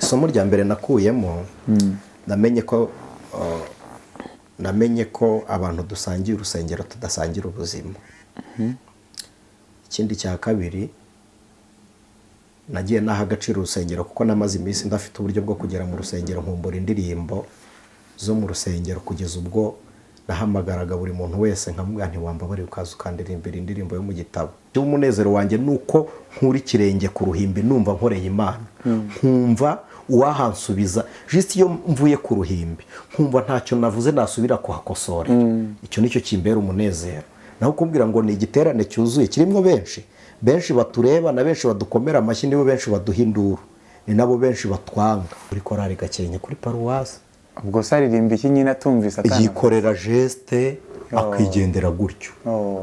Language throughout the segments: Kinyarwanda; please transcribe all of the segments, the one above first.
Isomo rya mbere nakuyemo, namenye ko abantu dusangiye urusengero tudasangira ubuzima. Ikindi cya kabiri, nagiye naha agaciro urusengero kuko namaze iminsi ndafite uburyo bwo kugera mu rusengero nkumbura indirimbo zo mu rusengero, kugeza ubwo nahamagaraga buri muntu wese nkamubwira nti wambabare ukaza ukandirimbira indirimbo yo mu gitabo. Umunezero wanjye nuko nkuri kirenge ku ruhimbi numva nkoreye Imana, nkumva uwahansubiza just iyo mvuye ku ruhimbi nkumva ntacyo navuze nasubira kuhakosora. Icyo nicyo kimbera umunezero. Naho kumbwira ngo ni igiterane cyuzuye kirimo benshi, benshi batureba na benshi badukomera amashyi, nibo benshi baduha induru, ni nabo benshi batwanga. Kuri korali Gakenke kuri paruwasi, ubwo saririmba iki nyine atumvise atana yikorera geste akigendera gutyo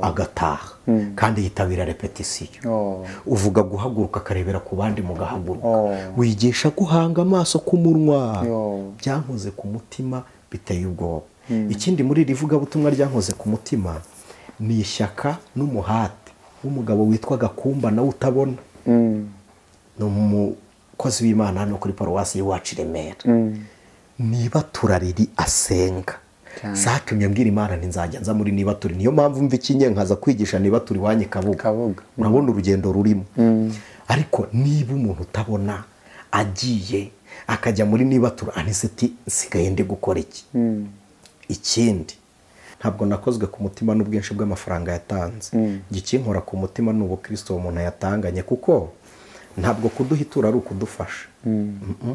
agataha, kandi yitabira repetition. Uvuga guhaguruka akarebera ku bandi mugahaguruka, wigisha guhanga amaso ku munwa. Byankoze ku mutima biteye ubwoba. Ikindi muri iri vugabutumwa ryankoze ku mutima ni ishyaka n'umuhate w'umugabo witwa Gakumba nawe utabona. Ni umukozi w'Imana hano kuri paruwasi y'iwacu i Remera. Niba turariri asenga zatumye mbwira Imana nti nzajya nza muri niba turi. Niyo mpamvu mva ikinye nkaza kwigisha niba turi wanyu Kabuga. Urabona urugendo rurimo. Ariko niba umuntu utabona agiye akajya muri niba turi, Aniseti nsigaye ndi gukora iki? Ikindi, ntabwo nakozwe ku mutima n'ubwinshi bw'amafaranga yatanze. Ikinkora ku mutima ni ubukristo umuntu yatanganye, kuko ntabwo kuduhitura ari ukudufasha,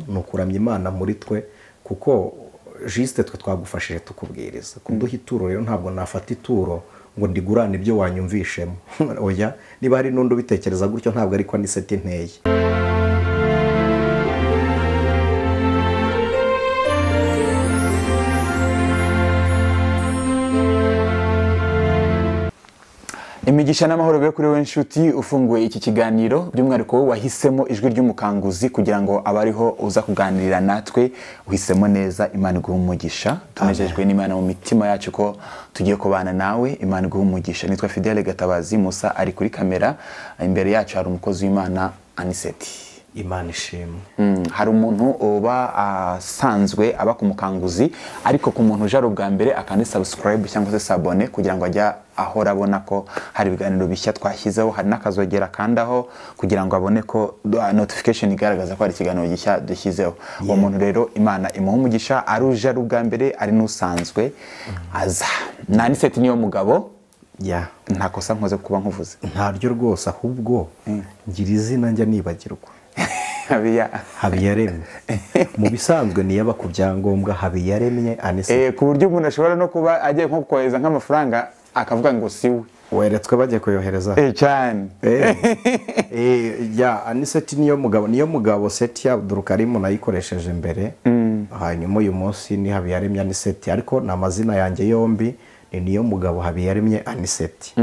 ni ukuramya Imana muri twe, kuko juste twe twagufashije tukubwiriza. Kuduha ituro rero ntabwo nafata ituro ngo ndigurane ibyo wanyumvishemo. Oya, niba hari n'undi ubitekereza gutyo ntabwo ariko Aniseti nteye. Imigisha n'amahoro bibe kuri wowe nshuti ufunguye iki kiganiro, by'umwihariko wowe wahisemo ijwi ry'umukanguzi kugira ngo abariho uza kuganirira natwe, uhisemo neza. Imana iguhe umugisha. Tunejejwe n'Imana mu mitima yacu ko tugiye kubana nawe. Imana iguhe umugisha. Nitwa Fidele Gatabazi, Musa ari kuri kamera, imbere yacu hari umukozi w'Imana Aniseti. Imana ishimwe. Hari umuntu uba asanzwe aba ku mukanguzi, ariko ku muntu uje ari ubwa mbere akandi subscribe cyangwa se sabone kugira ngo ajya ahora abona ko hari ibiganiro bishya twashyizeho, hari n'akazogera kandaho kugira ngo abone ko notification igaragaza ko hari ikiganiro gishya dushyizeho. Uwo muntu rero Imana imuha umugisha, ari uje ari ubwa mbere ari n'usanzwe aza. Na Aniseti niyo mugabo. Nta kosa nkoze kuba nkuvuze. Ntaryo rwose, ahubwo ngira izina njya nibagirwa. Habiyaremye. Mu bisanzwe niyaba ku byangombwa Habiyaremye Aniseti. Ku buryo umuntu ashobora no kuba agiye nko kohereza nk'amafaranga akavuga ngo si we. Weretswe bagiye kuyohereza. Cyane. Ya Aniseti niyo mugabo, niyo mugabo Seti Abdulkarimu nayikoresheje mbere. Hanyuma uyu munsi ni Habiyaremye Aniseti, ariko ni amazina yanjye yombi ni niyo mugabo Habiyaremye Aniseti.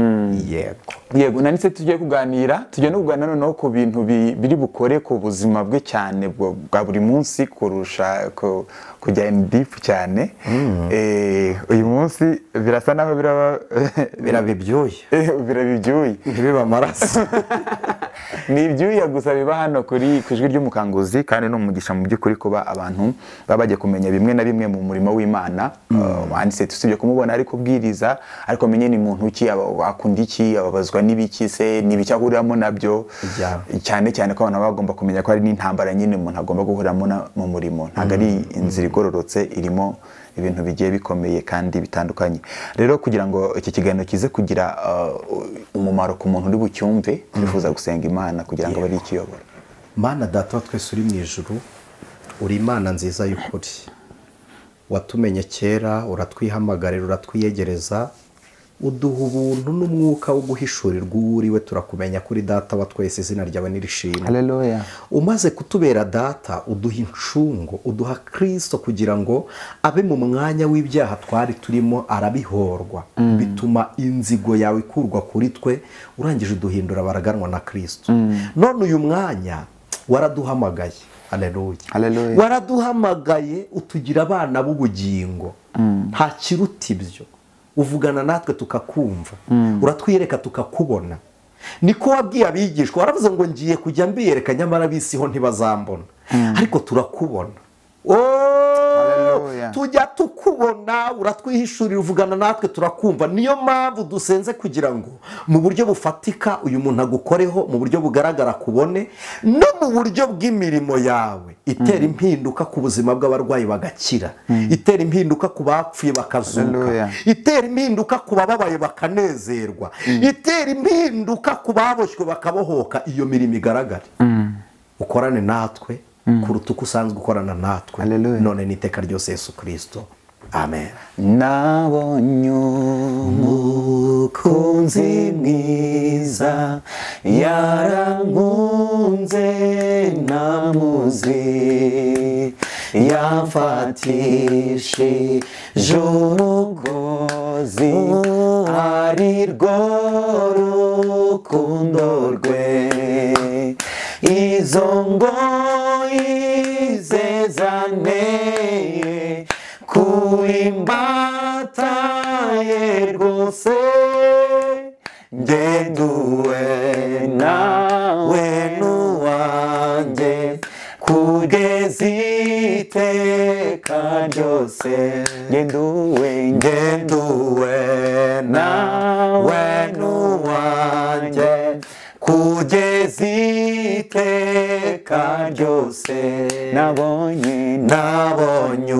Yego. Yego, na Aniseti tugiye kuganira, tugiye no kuganira noneho ku bintu biri bukore ku buzima bwe cyane bwa buri munsi kurusha kujya in deep cyane. Uyu munsi birasa naho biraba ibyuya. Biraba ibyuya. Ntibiba amaraso. Ni ibyuya gusa biba hano kuri ku ijwi ry'umukanguzi, kandi no umugisha mu by'ukuri kuba abantu baba bagiye kumenya bimwe na bimwe mu murimo w'Imana. Aniseti usibye kumubona ari kubwiriza, ariko menye ni muntu ki, akunda iki, ababazwa n'ibiki se, n'ibiki ahuriramo nabyo. Cyane cyane ko abantu bagomba kumenya ko hari n'intambara nyine umuntu agomba guhuriramo mu murimo. Ntabwo ari inzira igororotse, irimo ibintu bigiye bikomeye kandi bitandukanye. Rero kugira ngo iki kiganiro kize kugira umumaro ku muntu uri bucyumve, twifuza gusenga Imana kugira ngo bari ikiyobora. Mana Data wa twese uri mu ijuru, uri Imana nziza y'ukuri. Watumenye kera, uratwihamagarira, uratwiyegereza, uduha ubuntu n'umwuka wo guhishurirwa uwo uri we, turakumenya kuri Data wa twese, izina ryawe nirishimwe. Haleluya. Umaze kutubera Data, uduha incungo, uduha Kristo kugira ngo abe mu mwanya w'ibyaha twari turimo, arabihorwa. Bituma inzigo yawe ikurwa kuri twe, urangije uduhindura baraganwa na Kristo. None uyu mwanya waraduhamagaye. Haleluya. Haleluya. Waraduhamagaye utugira abana b'ubugingo. Nta kiruta ibyo. Uvugana natwe tukakumva, uratwiyereka tukakubona. Niko wabwiye abigishwa, waravuze ngo ngiye kujya mbiyereka nyamara bisiho ntibazambona, ariko turakubona. Tujya tukubona, uratwihishurira, uvugana natwe turakumva. Niyo mpamvu dusenze kugira ngo mu buryo bufatika uyu muntu agukoreho, mu buryo bugaragara kubone, no mu buryo bw'imirimo yawe itera impinduka ku buzima bw'abarwayi bagakira, itera impinduka ku bapfuye bakazuka, itera impinduka ku bababaye bakanezerwa, itera impinduka ku baboshywe bakabohoka. Iyo mirimo igaragare, ukorane natwe kuruta uko usanzwe ukorana natwe, none n'iteka ryose Yesu Kristo, amen. Nabonye umukunzi mwiza, yarankunze namuzi, yamfatishije umugozi ari rwo rukundo rwe. Izo ngoyi ze zanteye kuimbata ye rwose, ngenduwe nawe n'uwanjye kugeza iteka ryose. Ngenduwe, ngenduwe nawe n'uwanjye kugeza iteka ryose. Nabonye, nabonye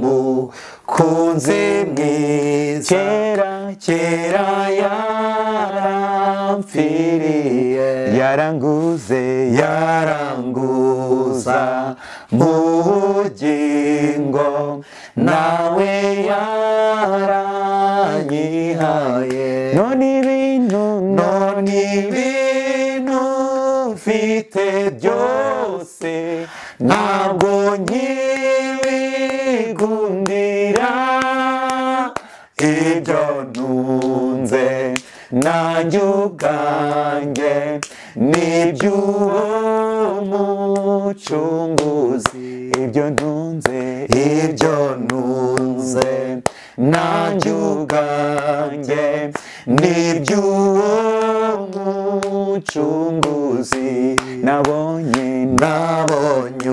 umukunzi mwiza, kera kera yaramfiriye, yaranguze, yaranguza mu bugingo, nawe yaranyihaye. None ibintu, none ibintu mfite byose ntabwo nkibigundira, ibyo ntunze nanjye ubwanjye n'iby'uwo mucunguzi. Ibyo ntunze, ibyo ntunze nanjye ubwanjye n'iby'uwo mucunguzi. Nabonye, nabonye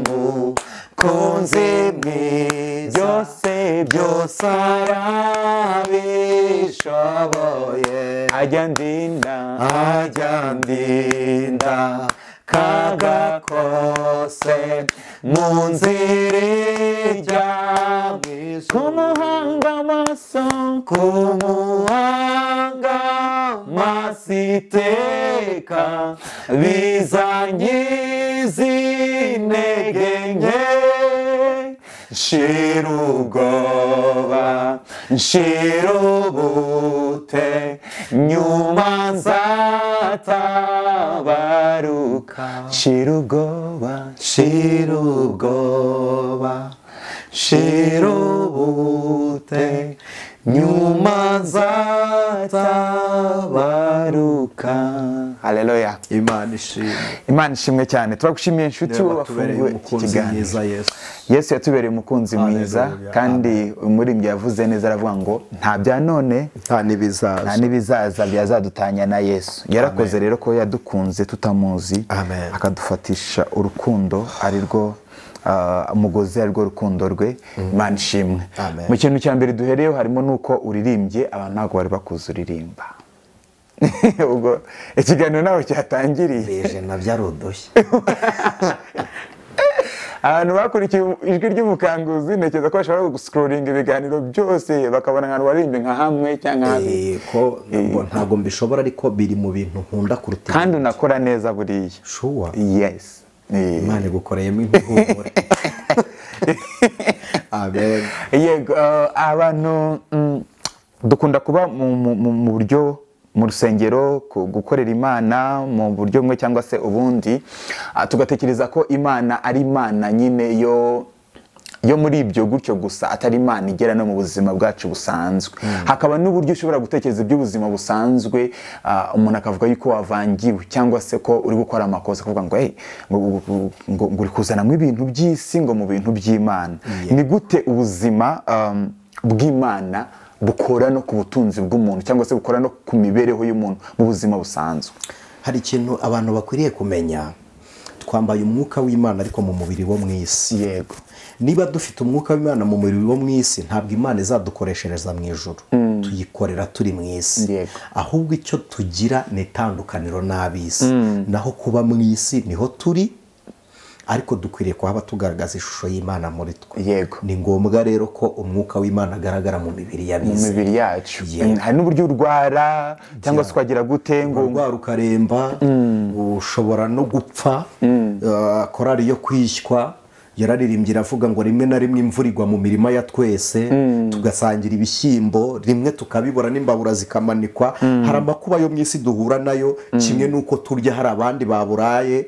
umukunzi mwiza, byose byose arabishoboye, ajya ndinda, ajya ndinda kaga kose mu nzira ijya mu ijuru. Kumuhanga amaso, kumuhanga amaso iteka bizangiza intege nke, nshira ubwoba, nshira ubute, nyuma nzatabaruka. Nshira ubwoba, nshira ubwoba, nshira ubute, nyuma nzatabaruka. Haleluya. Imana ishimwe. Imana ishimwe cyane. Turagushimiye inshuti wowe wafunguye ikiganiro. Yesu yatubereye umukunzi mwiza, kandi umuririmbyi yavuze neza aravuga ngo nta bya none nta n'ibizaza, nta n'ibizaza byazadutanya na Yesu. Yarakoze rero ko yadukunze tutamuzi, akadufatisha urukundo ari rwo umugozi, ari rwo rukundo rwe. Imana ishimwe. Mu kintu cya mbere duhereyeho harimo nuko uririmbye abantu ntabwo bari bakuzi uririmba. Ubwo ikiganiro nawe cyatangiriye beje nabyo ari udushya. Abantu bakurikiye ijwi ry'umukanguzi ntekereza ko bashobora guscrollinga ibiganiro byose bakabona ahantu waririmbye nka hamwe cyangwa habiri. Ko ntabwo mbishobora, ariko biri mu bintu nkunda kuruta. Kandi unakora neza buriya. Sure. Yes. Imana igukoreyemo impumuro. Amen. Yego, abantu dukunda kuba mu buryo mu rusengero gukorera Imana mu buryo bumwe cyangwa se ubundi, tugatekereza ko Imana ari Imana nyine yo muri ibyo gutyo gusa, atari Imana igera no mu buzima bwacu busanzwe. Hakaba n'uburyo ushobora gutekereza iby'ubuzima busanzwe, umuntu akavuga yuko wavangiwe cyangwa se ko uri gukora amakosa, akavuga ngo hey, ngo uri kuzanamo ibintu by'isi ngo mu bintu by'Imana. Ni gute ubuzima bw'Imana bukora no ku butunzi bw'umuntu cyangwa se bukora no ku mibereho y'umuntu mu buzima busanzwe. Hari ikintu abantu bakwiriye kumenya, twambaye umwuka w'Imana ariko mu mubiri wo mu isi. Yego. Niba dufite umwuka w'Imana mu mubiri wo mu isi, ntabwo Imana izadukoreshereza mu ijuru, tuyikorera turi mu isi. Ahubwo icyo tugira ni itandukaniro n'ab'isi. Naho kuba mu isi niho turi, ariko dukwiriye kuhaba tugaragaza ishusho y'Imana muri twe. Yego. Ni ngombwa rero ko umwuka w'Imana agaragara mu mibiri y'abizera, mu mibiri yacu. Hari n'uburyo urwara cyangwa se ukagira gute ngo urwara ukaremba, ushobora no gupfa. Korali yo kwishywa yararirimbye iravuga ngo rimwe na rimwe imvura igwa mu mirima ya twese, tugasangira ibishyimbo, rimwe tukabibura n'imbabura zikamanikwa. Hari amakuba yo mu isi duhura nayo, kimwe n'uko turya hari abandi baburaye,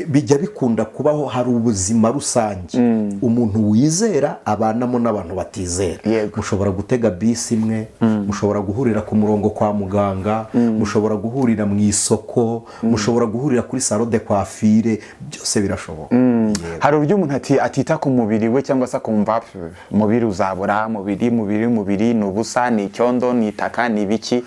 bijya bikunda kubaho. Hari ubuzima rusange umuntu wizera abanamo n'abantu batizera. Mushobora gutega bisi imwe, mushobora guhurira ku murongo kwa muganga, mushobora guhurira mu isoko, mushobora guhurira kuri salon de coiffure, byose birashoboka. Hari uburyo umuntu atita ku mubiri we cyangwa se akumva umubiri uzabura, mubiri ni ubusa, ni icyondo, ni itaka, ni ibiki,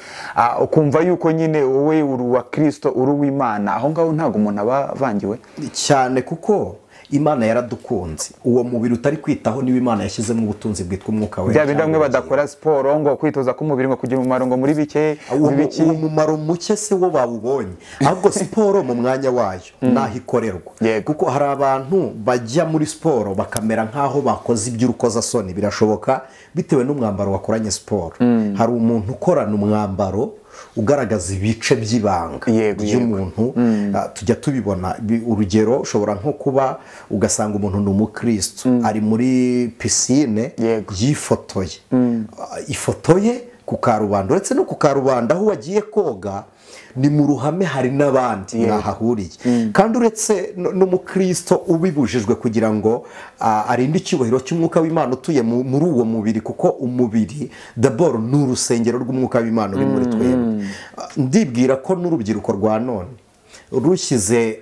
ukumva yuko nyine wowe uri uwa Kristo, uri uw'Imana. Aho ngaho ntabwo umuntu aba avangiwe cyane, kuko Imana yaradukunze. Uwo mubiri utari kwitaho niwe Imana yashyizemo ubutunzi bwitwa umwuka wera. Bya bindi bamwe badakora siporo ngo kwitoza k'umubiri ngo kugira umumaro ngo muri bike, uwo mumaro muke se wo bawubonye. Ahubwo siporo mu mwanya wayo naho ikorerwa, kuko hari abantu bajya muri siporo bakamera nk'aho bakoze iby'urukozasoni. Birashoboka bitewe n'umwambaro wakoranye siporo. Hari umuntu ukorana umwambaro ugaragaza ibice by'ibanga by'umuntu, tujya tubibona. Urugero ushobora nko kuba ugasanga umuntu ni umukristo ari muri pisine yifotoye, ifoto ye ku karubanda, uretse no ku karubanda aho wagiye koga ni mu ruhame, hari n'abandi mwahahuriye. Kandi uretse n'umukristo ubibujijwe kugira ngo arinde icyubahiro cy'umwuka w'Imana utuye muri uwo mubiri, kuko umubiri d'abord ni urusengero rw'umwuka w'Imana uri muri twebwe. Ndibwira ko n'urubyiruko rwa none rushyize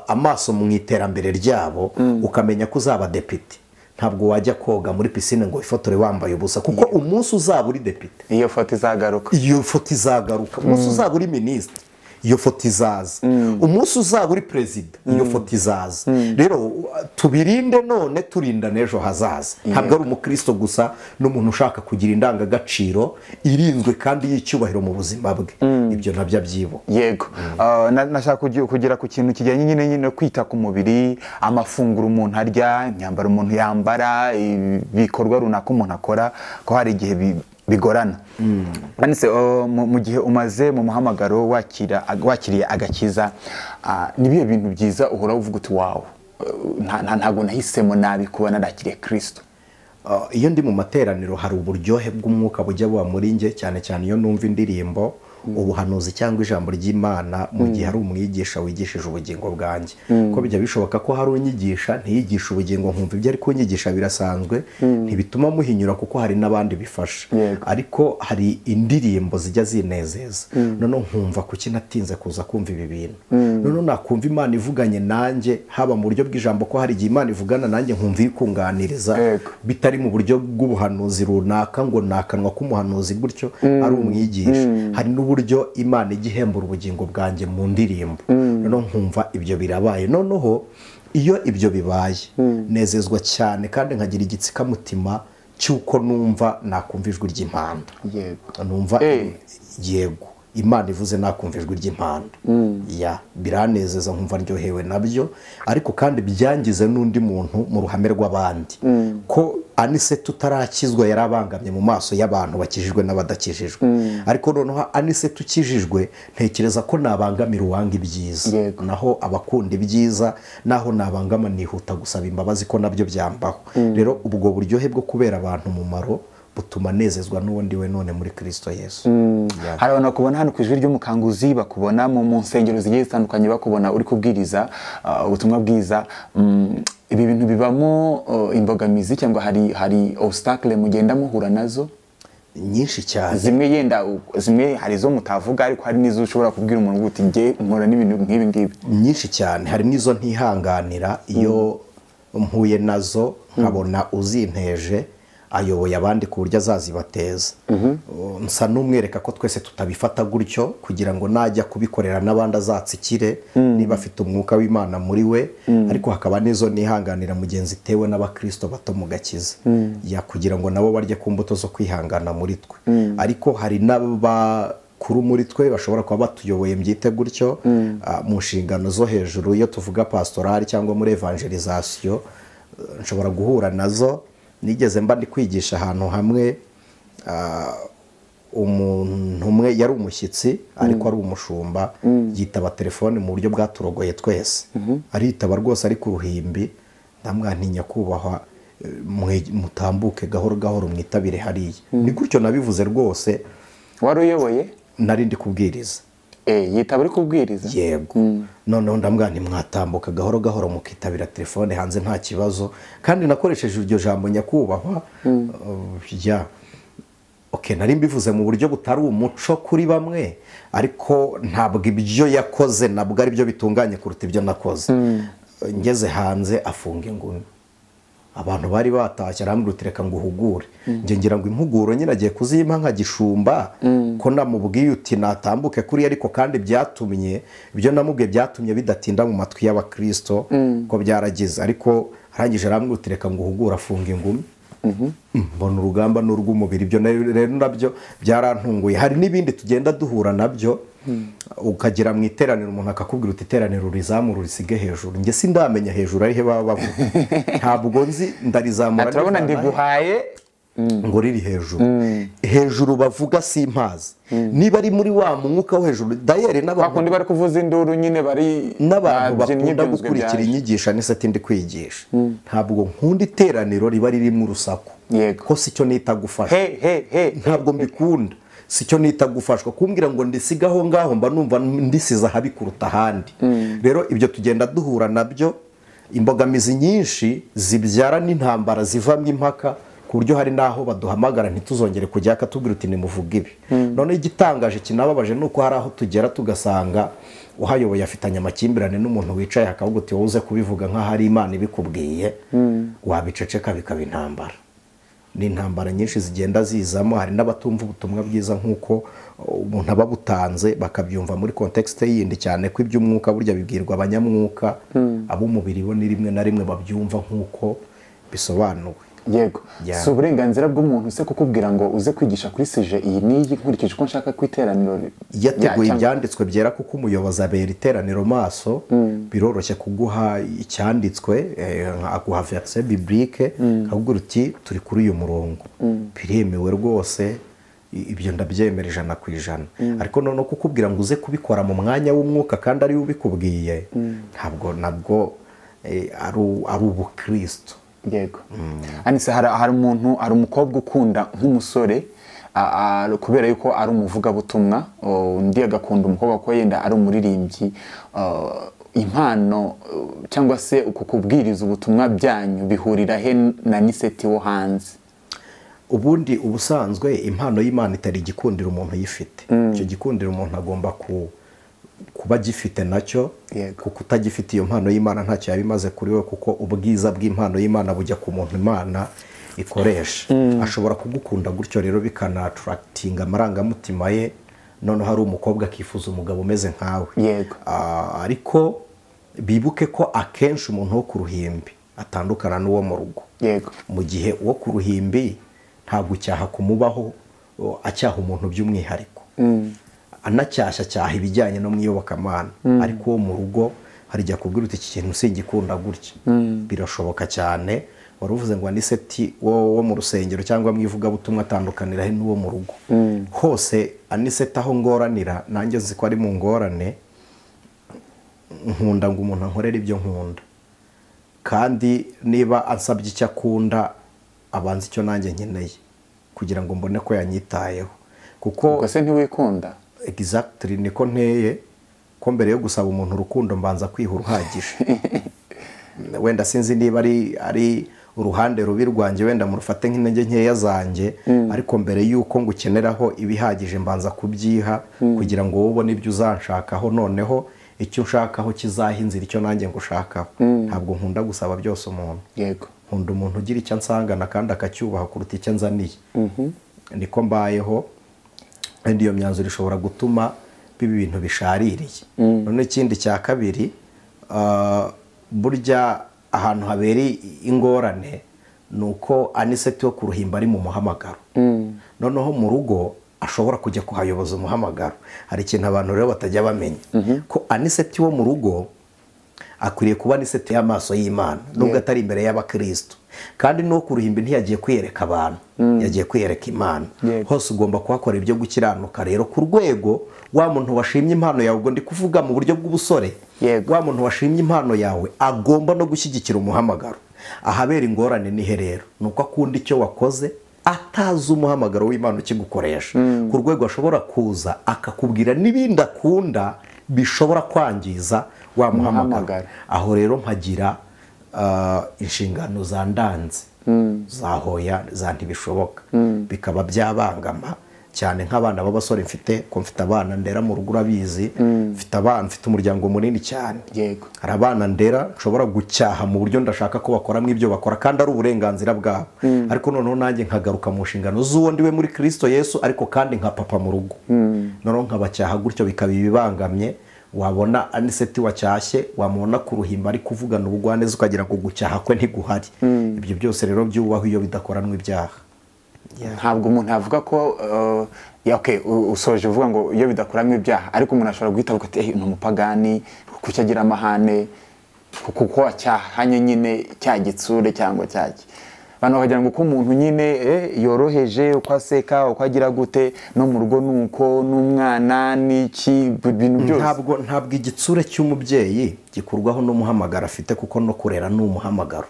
amaso mu iterambere ryabo, ukamenya ko uzaba depite, ntabwo wajya koga muri pisine ngo wifotore wambaye ubusa, kuko umunsi uzaba uri depite iyo foto izagaruka, iyo foto izagaruka. Umunsi uzaba uri minisitiri iyo foto izaza, umunsi uzaba uri perezida iyo foto izaza. Rero tubirinde none turinda n'ejo hazaza. Ntabwo ari umukristo gusa, n'umuntu ushaka kugira indangagaciro irinzwe kandi y'icyubahiro mu buzima bwe, ibyo nabyo abyibuka. Yego. Nashaka kugera ku kintu kijyanye nyine no kwita ku mubiri, amafunguro umuntu arya, imyambaro umuntu yambara, ibikorwa runaka umuntu akora, ko hari igihe bigorana. Anise, mu gihe umaze mu muhamagaro wakiriye agakiza, ni bihe bintu byiza uhora uvuga uti wawo, ntabwo nahisemo nabi kuba narakiriye Kristo? Iyo ndi mu materaniro hari uburyohe bw'umwuka bujya buba muri nge, cyane cyane iyo numva indirimbo, ubuhanuzi cyangwa ijambo ry'Imana, mu gihe hari umwigisha wigishije ubugingo bwanjye. Ko bijya bishoboka ko hari unyigisha ntiyigisha ubugingo, nkumva ibyo ari kunyigisha birasanzwe, ntibituma muhinyura kuko hari n'abandi bifasha. Ariko hari indirimbo zijya zinezeza, noneho nkumva kuki natinze kuza kumva ibi bintu. Noneho nakumva Imana ivuganye nanjye, haba mu buryo bw'ijambo, ko hari igihe Imana ivugana nanjye nkumva iri kunganiriza, bitari mu buryo bw'ubuhanuzi runaka ngo nakanwa k'umuhanuzi gutyo ari umwigisha. Hari n'uburyo Imana igihembura ubugingo bwanjye mu ndirimbo, noneho nkumva ibyo birabaye. Noneho iyo ibyo bibaye nezezwa cyane kandi nkagira igitsikamutima cy'uko numva nakumva ijwi ry'impanda. Numva yego Imana ivuze nakumva ijwi ry'impanda, ya biranezeza, nkumva ndyohewe nabyo. Ariko kandi byangize n'undi muntu mu ruhame rw'abandi, ko Anise tutarakizwa yarabangamye mu maso y'abantu bakijijwe n'abadakijijwe. Ariko noneho Anise tukijijwe ntekereza ko nabangamira uwanga ibyiza, naho abakunda ibyiza naho nabangama nihuta gusaba imbabazi ko nabyo byambaho. Rero ubwo buryohe bwo kubera abantu umumaro butuma nezezwa n'undi we none muri Kristo Yesu. Hari abantu bakubona hano ku ijwi ry'umukanguzi, bakubona mu nsengero zigiye zitandukanye, bakubona uri kubwiriza ubutumwa bwiza. Ibi bintu bibamo imbogamizi cyangwa hari obstacle mugenda muhura nazo nyinshi cyane? Zimwe yenda zimwe hari zo mutavuga, ariko hari n'izo ushobora kubwira umuntu uti nge nkora n'ibintu nk'ibi ngibi. Nyinshi cyane, hari n'izo ntihanganira iyo mpuye nazo nkabona uzinteje, ayoboye abandi ku buryo azazibateza. Nsa n'umwereka ko twese tutabifata gutyo, kugira ngo najya kubikorera n'abandi azatsikire niba afite umwuka w'Imana muri we. Ariko hakaba n'izo nihanganira mugenzi tewe n'abakristo bato mu gakiza, ya kugira ngo nabo barye ku mbuto zo kwihangana muri twe. Ariko hari n'abakuru muri twe bashobora kuba batuyoboye, mbyite gutyo, mu nshingano zo hejuru, iyo tuvuga pastorali cyangwa muri evangelisation, nshobora guhura nazo. Nigeze mba ndi kwigisha ahantu hamwe, umuntu umwe yari umushyitsi ariko ari umushumba, yitaba telefone mu buryo bwaturogoye twese, aritaba rwose ari ku ruhimbi. Ndamwantinya kubahwa, mutambuke gahoro gahoro mwitabire hariya. Ni gutyo nabivuze rwose. Wari uyoboye? Nari ndi kubwiriza. Yitaba uri kubwiriza? Yego. Noneho ndambwira nti mwatambuka gahoro gahoro mukitabira telefone hanze nta kibazo, kandi nakoresheje iryo jambo nyakubahwa. Ya okay, nari mbivuze mu buryo butari umuco kuri bamwe, ariko ntabwo ibyo yakoze nabwo ari byo bitunganye kuruta ibyo nakoze. Ngeze hanze afunga ingumi, abantu bari batashye, arambwira uti reka nguhugure. Nge ngira ngo impuguro nyine agiye kuzimpa nka gishumba, ko namubwiye uti natambuke kuri, ariko kandi byatumye ibyo namubwiye byatumye bidatinda mu matwi y'abakristo ko byaragize. Ariko arangije arambwira uti reka nguhugure, afunga ingumi. Mbona urugamba n'urw'umubiri, ibyo rero nabyo byarantunguye. Hari n'ibindi tugenda duhura nabyo, ukagera mu iteraniro umuntu akakubwira uti iteraniro rizamura urisige hejuru. Nge sindamenya hejuru ari he baba bavuga, ntabwo nzi, ndarizamura turabona ndiguhaye ngo riri hejuru. Hejuru bavuga simpazi niba ari muri wa mwuka wo hejuru. Dayere n'abantu bakundi bari kuvuza induru nyine, bari n'abantu bakunda gukurikira inyigisha n'isati ndi kwigisha. Ntabwo nkunda iteraniro riba ririmo urusaku, ko sicyo nita gufasha. Ntabwo mbikunda, sicyo nita gufashwa. Kumbwira ngo ndisigaho ngaho mba numva ndisiza habi kuruta ahandi. Rero ibyo tugenda duhura nabyo, imbogamizi nyinshi zibyara n'intambara zivamo impaka, ku buryo hari naho baduhamagara ntituzongere kujya akatubwira uti nimuvuge ibi. None igitangaje kinababaje nuko hari aho tugera tugasanga uhayoboye afitanye amakimbirane n'umuntu wicaye akavuga uti wowe uze kubivuga nk'aho ari Imana ibikubwiye, wabiceceka bikaba intambara. Ni intambara nyinshi zigenda zizamo. Hari n'abatumva ubutumwa bwiza nk'uko umuntu aba butanze, bakabyumva muri contexte yindi, cyane ko iby'umwuka burya bibwirwa abanyamwuka, ab'umubiri bo ni rimwe na rimwe babyumva nk'uko bisobanuwe. Yego. Si uburenganzira bw'umuntu se kukubwira ngo uze kwigisha kuri sije iyi n'iyi nkurikije uko nshaka ku iteraniro? Yateguye ibyanditswe byera, kuko umuyobozi abera iteraniro maso, biroroshye kuguha icyanditswe, aguha verse biblique, akakubwira uti turi kuri uyu murongo, biremewe rwose, ibyo ndabyemera 100%. Ariko noneho kukubwira ngo uze kubikora mu mwanya w'umwuka kandi ari ubikubwiye, ntabwo nabwo ari ubukristo. Yego. Anise, hari umuntu, hari umukobwa ukunda nk'umusore kubera yuko ari umuvugabutumwa, undi agakunda umukobwa ko yenda ari umuririmbyi. Impano cyangwa se uko kubwiriza ubutumwa byanyu bihurira he na Anicet wo hanze? Ubundi ubusanzwe impano y'Imana itari igikundira umuntu yifite. Icyo gikundira umuntu agomba kuba gifite nacyo, kuko utagifite iyo mpano y'Imana ntacyo yabimaze kuri we, kuko ubwiza bw'impano y'Imana bujya ku muntu Imana ikoresha. Ashobora kugukunda gutyo rero bikana attractinga amarangamutima ye, noneho hari umukobwa akifuza umugabo umeze nkawe. Ariko bibuke ko akenshi umuntu wo ku ruhimbi atandukana n'uwo mu rugo. Mu gihe uwo ku ruhimbi ntabwo cyaha kumubaho, acyaha umuntu by'umwihariko, anacyashya cyaha ibijyanye no mwiyobokamana. Ariko uwo mu rugo hari igihe akubwira uti iki kintu singikunda gutya, birashoboka cyane. Wari uvuze ngo Anicet wo mu rusengero cyangwa mu ivugabutumwa atandukanira he n'uwo mu rugo? Hose Anicet aho ngoranira nanjye nzi ko ari mu ngorane, nkunda ngo umuntu ankorere ibyo nkunda, kandi niba ansabye icyo akunda abanza icyo nanjye nkeneye kugira ngo mbone ko yanyitayeho. Kuko se ntiwikunda? Exactly, niko nteye, ko mbere yo gusaba umuntu urukundo mbanza kwiha uruhagije. Wenda sinzi niba ari uruhande rubi rwanjye, wenda murufate nk'intege nkeya zanjye, ariko mbere yuko ngukeneraho ibihagije mbanza kubyiha kugira ngo wowe ubone ibyo uzanshakaho, noneho icyo ushakaho kizaha inzira icyo nanjye ngushakaho. Ntabwo nkunda gusaba byose umuntu. Yego. Nkunda umuntu ugira icyo ansangana kandi akacyubaha kuruta icyo anzaniye. Niko mbayeho, kandi iyo myanzuro ishobora gutuma biba ibintu bishaririye. None ikindi cya kabiri, burya ahantu habereye ingorane ni uko Aniseti wo ku ruhimbi ari mu muhamagaro. Noneho mu rugo ashobora kujya kuhayoboza umuhamagaro. Hari ikintu abantu rero batajya bamenya, ko Aniseti wo mu rugo akwiriye kuba Aniseti y'amaso y'Imana, nubwo atari imbere y'abakristo. Kandi no ku ruhimbi ntiyagiye kwiyereka abantu, yagiye kwiyereka Imana. Hose ugomba kuhakora ibyo gukiranuka. Rero ku rwego wa muntu washimye impano yawe, ubwo ndi kuvuga mu buryo bw'ubusore, wa muntu washimye impano yawe agomba no gushyigikira umuhamagaro. Ahabera ingorane ni he rero? Ni uko akunda icyo wakoze atazi umuhamagaro w'Imana ukigukoresha. Ku rwego ashobora kuza akakubwira n'ibindi akunda bishobora kwangiza wa muhamagaro. Aho rero mpagira inshingano za ndanze, za hoya, za ntibishoboka, bikaba byabangama cyane. Nk'abana b'abasore mfite, ko mfite abana ndera mu rugo urabizi, mfite abana, mfite umuryango munini cyane. Hari abana ndera nshobora gucyaha mu buryo ndashaka ko bakoramo ibyo bakora kandi ari uburenganzira bwabo, ariko noneho nanjye nkagaruka mu nshingano z'uwo ndiwe muri Kristo Yesu, ariko kandi nka papa mu rugo. Noneho nkabacyaha gutyo bikaba ibibangamye. Wabona Aniseti wacyashye, wamubona ku ruhimbi ari kuvugana ubugwaneza, ukagira ngo gucyaha kwe ntiguhari. Ibyo byose rero byubaho iyo bidakoranwa ibyaha. Ntabwo umuntu avuga ko usoje uvuga ngo iyo bidakoranwa ibyaha, ariko umuntu ashobora guhita avuga ati ni umupagani, kuki agira amahane, kuko wacyahanye nyine cya gitsure cyangwa cyaki. Abantu bakagira ngo uko umuntu nyine yoroheje, uko aseka, uko agira gute, no mu rugo nuko n'umwana n'iki, ibintu byose. Ntabwo igitsure cy'umubyeyi gikurwaho n'umuhamagaro afite, kuko no kurera ni umuhamagaro.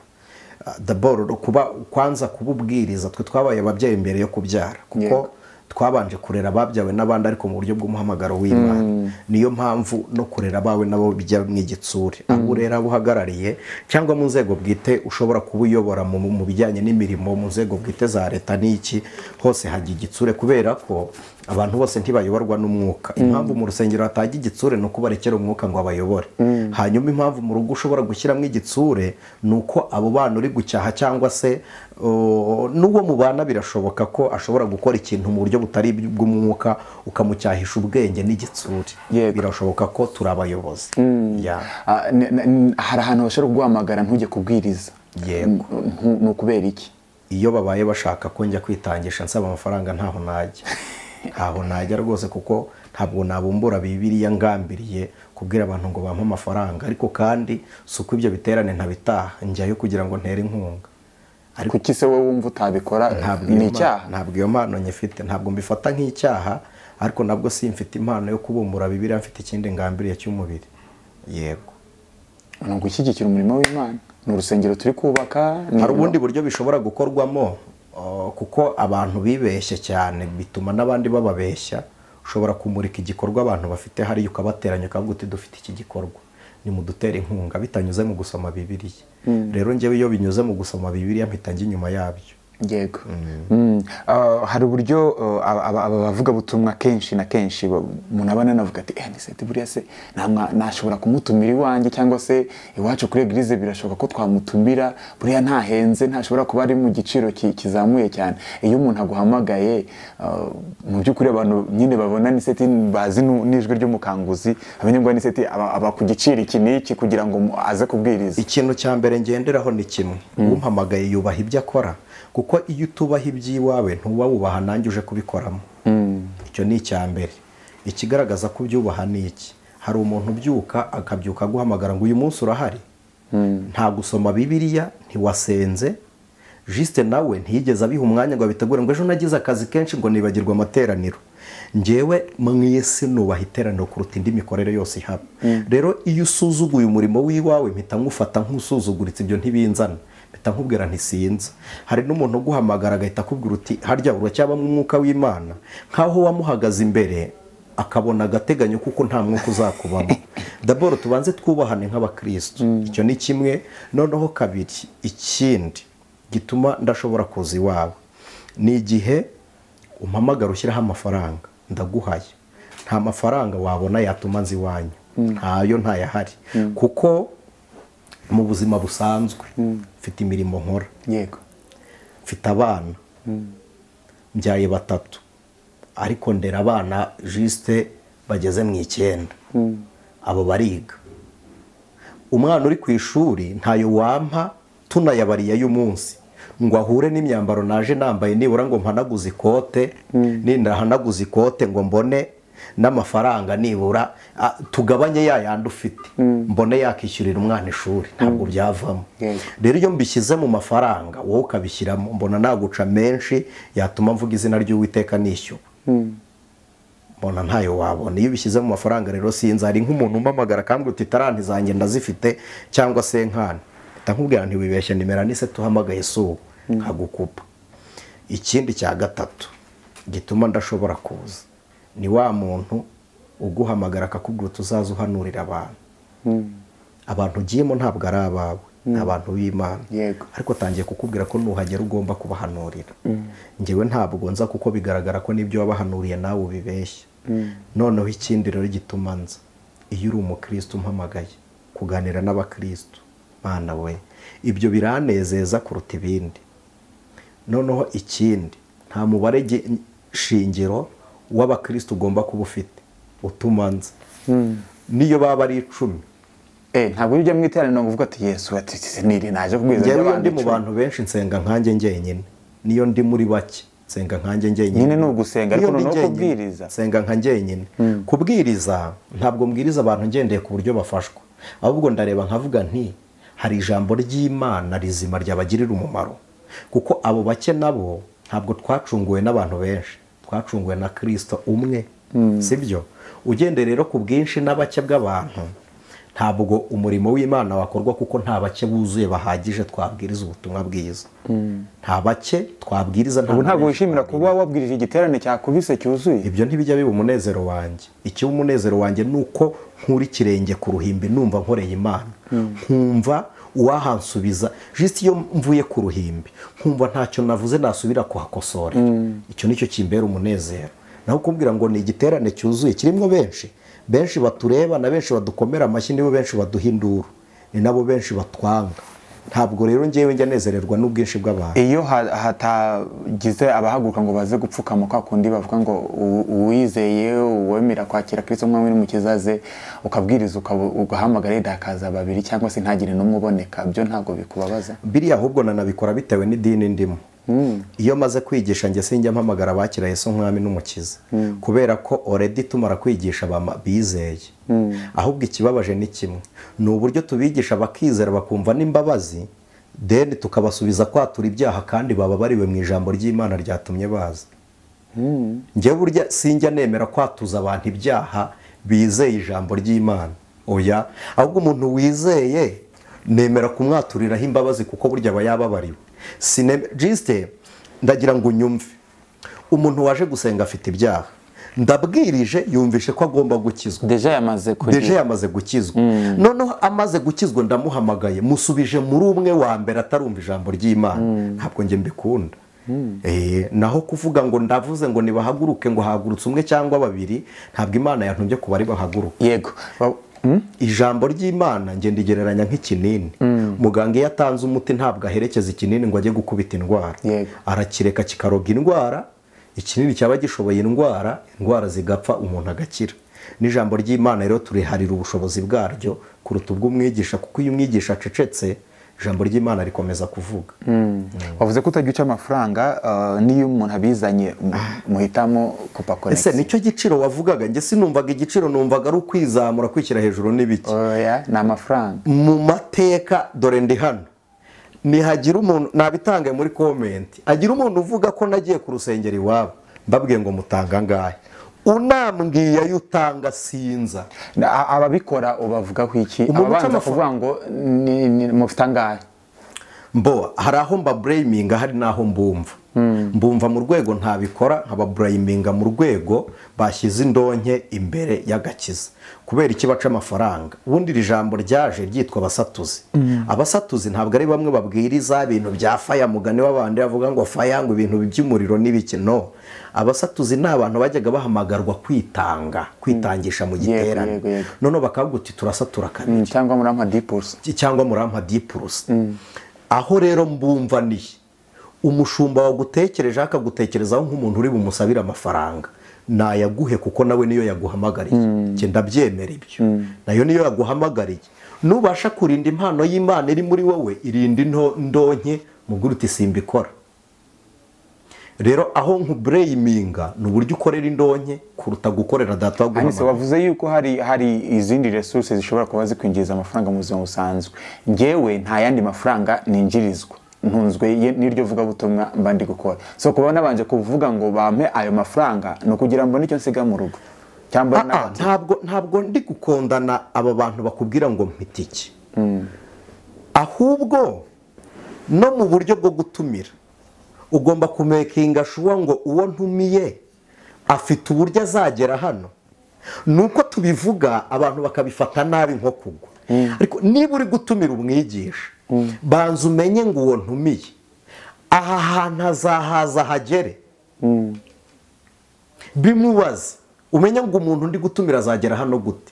D'abord kuba kwanza kububwiriza, twe twabaye ababyeyi mbere yo kubyara, kuko twabanje kurera ababyawe n'abandi ariko mu buryo bw'umuhamagaro w'Imana. Niyo mpamvu no kurera abawe nabo bijya mu igitsure. Abo urera abo uhagarariye cyangwa mu nzego bwite ushobora kuba uyobora mu bijyanye n'imirimo mu nzego bwite za leta n'iki, hose hajya igitsure, kubera ko abantu bose ntibayoborwa n'umwuka. Impamvu mu rusengero hatajya igitsure ni uko barekera umwuka ngo abayobore. Hanyuma impamvu mu rugo ushobora gushyiramo igitsure ni uko abo bana uri gucyaha cyangwa se n'uwo mubana birashoboka ko ashobora gukora ikintu mu buryo butari bw'umwuka, ukamucyahisha ubwenge n'igitsure. Birashoboka ko turi abayobozi. Hari ahantu bashobora kuguhamagara ntujye kubwiriza. Yego. Ni ukubera iki? Iyo babaye bashaka ko njya kwitangisha nsaba amafaranga, ntaho najya. Ntaho najya rwose, kuko ntabwo nabumbura Bibiliya ngambiriye kubwira abantu ngo bampe amafaranga. Ariko kandi si uko ibyo biterane ntabitaha, njyayo kugira ngo ntere inkunga. Ariko kuki se wowe wumva utabikora? Ni icyaha? Ntabwo iyo mpano nyifite, ntabwo mbifata nk'icyaha, ariko nabwo simfite impano yo kubumbura Bibiliya, mfite ikindi ngambiriye cy'umubiri. Yego. Ni ugushyigikira umurimo w'Imana, ni urusengero turi kubaka. Hari ubundi buryo bishobora gukorwamo, kuko abantu bibeshya cyane bituma n'abandi bababeshya. Ushobora kumurika igikorwa abantu bafite hariya, ukabateranya ukavuga uti dufite iki gikorwa, nimudutere inkunga, bitanyuze mu gusoma Bibiliya. Rero njyewe iyo binyuze mu gusoma Bibiliya mpita njya inyuma yabyo. Yego. Hari uburyo abavugabutumwa kenshi na kenshi umuntu aba anavuga ati Aniseti buriya se nashobora kumutumira iwanjye, cyangwa se iwacu kuri eglise birashoboka ko twamutumira, buriya ntahenze, ntashobora kuba ari mu giciro kizamuye cyane. Iyo umuntu aguhamagaye, mu by'ukuri abantu nyine babona Aniseti bazi n'ijwi ry'umukanguzi, amenye ngo Aniseti aba ku giciro iki n'iki kugira ngo aze kubwiriza. Ikintu cya mbere ngenderaho ni kimwe, umpamagaye yubaha ibyo akora, kuko iyo utubaha iby'iwawe ntuba wubaha nanjye uje kubikoramo. Icyo ni icya mbere. Ikigaragaza ko ubyubaha ni iki? Hari umuntu ubyuka akabyuka aguhamagara ngo uyu munsi urahari, nta gusoma Bibiliya, ntiwasenze, Juste nawe ntiyigeze abiha umwanya ngo abitegure, ngo ejo nagize akazi kenshi ngo nibagirwe amateraniro. Njyewe mwese nubaha iteraniro kuruta indi mikorere yose ihaba. Rero iyo usuzuguye umurimo w'iwawe mpita nkufata nk'usuzuguritse, ibyo ntibinzana, mpita nkubwira ntisinza. Hari n'umuntu uguhamagara agahita akubwira uti harya uracyabamo umwuka w'Imana, nkaho wamuhagaze imbere akabona agateganyo kuko nta mwuka uzakubamo. D'abord tubanze twubahane nk'abakristo, icyo ni kimwe. Noneho kabiri, ikindi gituma ndashobora kuza iwawe ni igihe umpamagara ushyiraho amafaranga ndaguhaye. Nta mafaranga wabona yatuma nzi iwanyu, ntayo ntayahari, kuko Mu buzima busanzwe mfite imirimo nkora. Yego. Mfite abana. Mbyaye 3. Ariko ndera abana juste bageze mu 9. Abo bariga. Umwana uri ku ishuri ntayo wampa tunayabariye y'umunsi ngo ahure n'imyambaro naje nambaye nibura ngo mpanaguze ikote, nindahanaguze ikote ngo mbone n'amafaranga nibura tugabanye ya yandi ufite mbone yakishyurira umwana ishuri, ntabwo byavamo. Rero iyo mbishyize mu mafaranga wowe ukabishyiramo mbona naguca menshi yatuma mvuga izina ry'Uwiteka nishyura. Mbona ntayo wabona. Iyo ubishyize mu mafaranga rero sinzi, hari nk'umuntu umpamagara akambwira uti taranti zanjye ndazifite cyangwa se nkana, ndakubwira nti wibeshye nimera nise tuhamagaye subu nkagukupa. Ikindi cya gatatu gituma ndashobora kuza ni wa muntu uguhamagara akakubwira tuzaza uhanurira abantu. Abantu ugiyemo ntabwo ari abawe, ni abantu b'Imana. Ariko tangiye kukubwira ko nuhagera ugomba kubahanurira. Njyewe ntabwo nza kuko bigaragara ko nibyo wabahanuriye nawe ubibeshya. Noneho ikindi rero gituma nza, iyo uri umukristo umpamagaye kuganira n'abakristo, Mana we, ibyo biranezeza kuruta ibindi. Noneho ikindi, nta mubare shingiro w'abakristo ugomba kuba ufite utuma nza. Niyo baba ari 10. Ntabwo ujya mu iteraniro ngo uvuge ati Yesu ati niri naje kubwiriza abantu. Ndi mu bantu benshi nsenga nkanjye njyenyine. Niyo ndi muri bake nsenga nkanjye njyenyine. Nyine ni ugusenga ariko no kubwiriza. Nsenga nka njyenyine. Kubwiriza ntabwo mbwiriza abantu ngendeye ku buryo bafashwa. Ahubwo ndareba nkavuga nti hari ijambo ry'Imana rizima ryabagirira umumaro. Kuko abo bake nabo ntabwo twacunguwe n'abantu benshi, twacunguwe na Kristo umwe. Sibyo? Ugende rero ku bwinshi n'abake bw'abantu ntabwo umurimo w'Imana wakorwa kuko nta bake buzuye bahagije twabwiriza ubutumwa bwiza. Nta bake twabwiriza. Ntabwo wishimira kuba wabwirije igiterane cyakubise cyuzuye? Ibyo ntibijya biba umunezero wanjye. Icyo umunezero wanjye nuko nkuri kirenge ku ruhimbi numva nkoreye Imana. Nkumva uwahansubiza just iyo mvuye ku ruhimbi nkumva ntacyo navuze nasubira kuhakosora. Icyo nicyo kimbera umunezero. Naho kumbwira ngo ni igiterane cyuzuye kirimo benshi, benshi batureba na benshi badukomera amashyi, nibo benshi baduha induru, ni nabo benshi batwanga. Ntabwo rero ngewe njya nezererwa n'ubwinshi bw'abantu. Iyo hatagize abahaguruka ngo baze gupfukama kwa kundi bavuga ngo uwizeye uwemera kwakira Kristo umwami n'umukiza ze, ukabwiriza ugahamagara dakaza babiri cyangwa se ntagire n'umwe uboneka, byo ntabwo bikubabaza? Biriya ahubwo nanabikora bitewe n'idini ndimo. Iyo maze kwigisha njye sinjya mpamagara abakira Yesu umwami n'umukiza, kubera ko already tumara kwigisha bizeye. Ahubwo ikibabaje ni kimwe, ni uburyo tubigisha bakizera bakumva n'imbabazi, then tukabasubiza kwatura ibyaha kandi baba bariwe mu ijambo ry'Imana ryatumye baza. Njye burya sinjya nemera kwatuza abantu ibyaha bizeye ijambo ry'Imana. Oya, ahubwo umuntu wizeye nemera kumwaturiraho imbabazi kuko burya aba yababariwe. Juste ndagira ngo unyumve, umuntu waje gusenga afite ibyaha, ndabwirije yumvishe ko agomba gukizwa, deja yamaze gukizwa. Noneho amaze gukizwa ndamuhamagaye musubije muri umwe wa mbere atarumva ijambo ry'Imana. Ntabwo nge mbikunda. Naho kuvuga ngo ndavuze ngo nibahaguruke ngo hagurutse umwe cyangwa babiri, ntabwo Imana yantumye kuba ari bahaguruke. Yego. Ijambo ry'Imana nge ndigereranya nk'ikinini. Muganga iyo atanze umuti ntabwo aherekeza ikinini ngo ajye gukubita indwara. Arakireka kikaroga indwara, ikinini cyaba gishoboye indwara, indwara zigapfa umuntu agakira. N'ijambo ry'Imana rero turiharira ubushobozi bwaryo kuruta ubw'umwigisha, kuko iyo umwigisha acecetse ijambo ry'Imana rikomeza kuvuga. Wavuze ko utajya uca amafaranga, niyo umuntu abizanye muhitamo kupa connection. Ese nicyo giciro wavugaga? Nge sinumvaga igiciro, numvaga ari ukwizamura kwishyira hejuru n'ibiki. Oya, ni amafaranga. Mu mateka dore ndi hano, nihagira umuntu nabitange muri comment, agira umuntu uvuga ko nagiye ku rusengero iwabo, mbabwiye ngo mutanga ngahe, unambwiye ayo utanga sinza. Ababikora ubavuga ku iki? Ababanza kuvuga ngo mufite angahe? Mbo hari aho mba blaminga, hari naho mbumva. Mbumva mu rwego ntabikora, nkababurayiminga mu rwego bashyize indonke imbere y'agakiza. Kubera iki baca amafaranga? Ubundi iri jambo ryaje ryitwa abasatuzi. Abasatuzi ntabwo ari bamwe babwiriza ibintu bya faya, mugani w'abandi bavuga ngo faya, ngo ibintu by'umuriro n'ibiki. No, abasatuzi ni abantu bajyaga bahamagarwa kwitanga, kwitangisha mu giterane. None bakavuga uti turasatura kabiri cyangwa murampa 10%, cyangwa murampa 10%. Aho rero mbumva ni umushumba wagutekereje akagutekerezaho nk'umuntu uri bumusabira amafaranga, nayaguhe kuko nawe niyo yaguhamagariye. Nge ndabyemera ibyo, nayo niyo yaguhamagariye. Nubasha kurinda impano y'Imana iri muri wowe, irinda indonke muguru uti simbikora. Rero aho nkubureyiminga ni uburyo ukorera indonke kuruta gukorera data waguhamagariye. Wavuze yuko hari izindi resources zishobora kuba zikwinjiriza amafaranga mu buzima busanzwe. Ngewe nta yandi mafaranga ninjirizwa, ntunzwe n'iryo vugabutumwa mba ndi gukora. So kuba nabanje kuvuga ngo bampe ayo mafaranga no kugira mbone icyo nsiga mu rugo. Cyangwa ntabwo ndi gukondana aba bantu bakubwira ngo mpitiki. Ahubwo no mu buryo bwo gutumira ugomba kumekinga shuwa ngo uwo ntumiye afite uburyo azagera hano. Nuko tubivuga abantu bakabifata nabi nko kugwa. Ariko niba uri gutumira umwigisha, banza umenye ngo uwo ntumiye aha hantu azahaza hagere. Bimubaze, umenye ngo umuntu ndi gutumira azagera hano gute.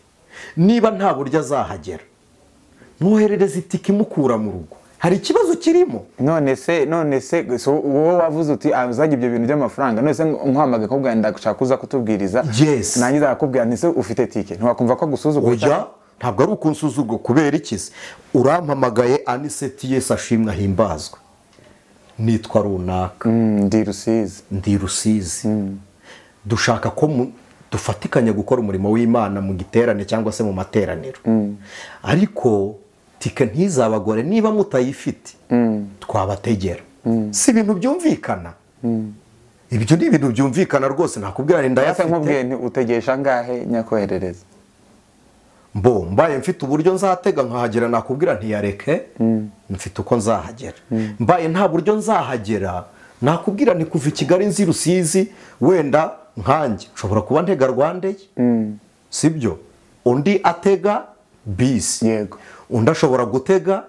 Niba nta buryo azahagera, mwoherereze itike imukura mu rugo. Hari ikibazo kirimo. None se wowe wavuze uti azajya ibyo bintu by'amafaranga, none se nkwamage ko bwenda gushaka kuza kutubwiriza, nanjye nakubwira nti se ufite tike, ntiwakumva ko gusuzugura? Oya, ntabwo ari ukunsuzugura. Kubera iki se urampamagaye Aniseti Yesu ashimwe ahimbazwe, nitwa runaka, ndi Rusizi, ndi Rusizi. Dushaka ko dufatikanya gukora umurimo w'Imana mu giterane cyangwa se mu materaniro. Ariko tike ntizabagore niba mutayifite, twabategera. Si ibintu byumvikana. Ibyo ni ibintu byumvikana rwose, nakubwira ndayafite. Nkubwiye nti utegesha ngahe nyakoherereza? Mbo mbaye mfite uburyo nzatega nkahagera, nakubwira ntiyareke, mfite uko nzahagera. Mbaye nta buryo nzahagera, nakubwira nti kuva i Kigali nzi Rusizi, wenda nkanjye nshobora kuba ntega Rwandeye, sibyo? Undi atega bisi, yego. Undi ashobora gutega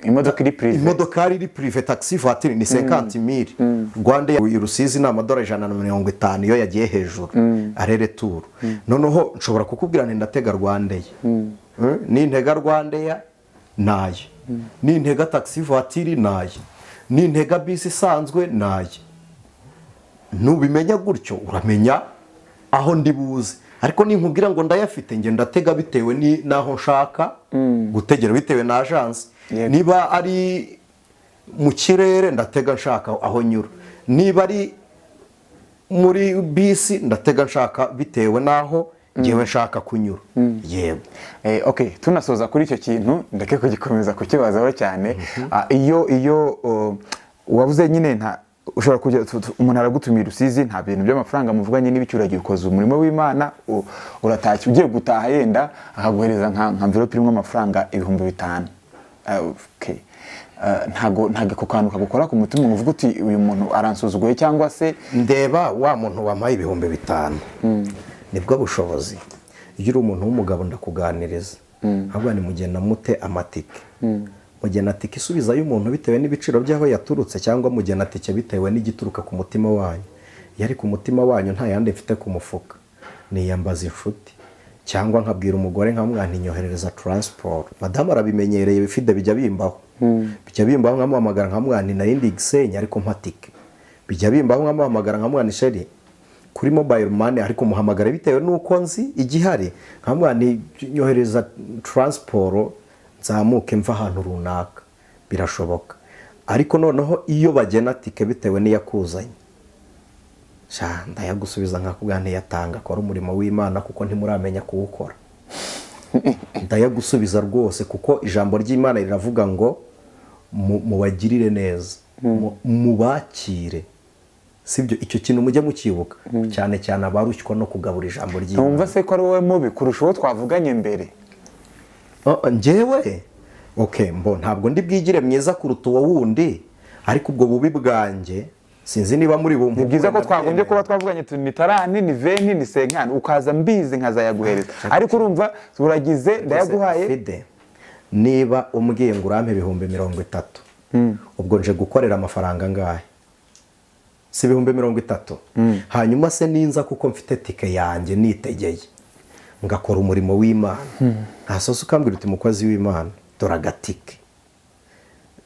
imodoka iri prive, imodoka iri prive, taxi voiture ni 50,000. Rwanda Rusizi ni amadolari 150 iyo yagiye hejuru, arere tour. Noneho nshobora kukubwira nti ndatega Rwandeye, nintega Rwandeya naye, nintega taxi voiture naye, nintega bisi isanzwe naye. Nubimenya gutyo uramenya aho ndi buze. Ariko ninkubwira ngo ndayafite, nge ndatega bitewe naho nshaka gutegera, bitewe na agence. Niba ari mu kirere ndatega nshaka aho nyura, niba ari muri bisi ndatega nshaka bitewe naho ngewe nshaka kunyura. Yego. Okay, tunasoza kuri icyo kintu ndeke kugikomeza kukibazaho cyane. Iyo wavuze nyine nta ushobora kujya umuntu aragutumira Rusizi, nta bintu by'amafaranga muvuganye n'ibicyuragiye, ukoze umurimo w'Imana, uratashye ugiye gutaha, yenda akaguhereza nka envelope irimo amafaranga 5,000. Okay. Ntago ako kantu kagukora ku mutima ngo uvuge uti uyu muntu aransuzuguye cyangwa se ndeba wa muntu wampaye 5,000. Nibwo bushobozi. Iyo uri umuntu w'umugabo ndakuganiriza, ahubwo ni mugena mute amatike. Mugena tike isubiza y'umuntu bitewe n'ibiciro by'aho yaturutse, cyangwa mugena tike bitewe n'igituruka ku mutima wanyu. Yari ku mutima wanyu nta yandi mfite ku mufuka, niyambaza inshuti cyangwa nkabwira umugore nkamwana inyoherereza transport. Madamu arabimenyereye, bifide bijya bimbaho. Bijya bimbaho nkamuhamagara nkamwana narindi Gisenyi ariko mpatike. Bijya bimbaho nkamuhamagara nkamwana sheri kuri mobile money, ariko muhamagara bitewe n'uko nzi igihari, nkamwana inyohereza transport nzamuke mva ahantu runaka. Birashoboka. Ariko noneho iyo bagena tike bitewe n'iyakuzanye, sha ndayagusubiza nkakubwira ntiyatanga, akora umurimo w'Imana kuko ntimuramenya kuwukora. Ndayagusubiza rwose, kuko ijambo ry'Imana riravuga ngo mubagirire neza, mubakire. Sibyo? Icyo kintu mujye mukibuka, cyane cyane abarushywa no kugabura ijambo ry'Imana. Ntumva se ko ari wowe mubi kurusha uwo twavuganye mbere? Njyewe okay, mbo ntabwo ndi bwigire mwiza kuruta uwo wundi, ariko ubwo bubi bwanjye Sinzi niba muri bumva. Ni byiza ko twagombye kuba twavuganye ni tarani ni veni ni senkani, ukaza mbizi nkazayaguhereza, ariko urumva uragize ndayaguhaye. Niba umbwiye ngo urampe 30,000, ubwo nje gukorera amafaranga angahe? Si 30,000? Hanyuma se ninza kuko mfite tike yanjye nitegeye ngakora umurimo w'Imana, ntasosa ukambwira uti mukozi w'Imana dore agatike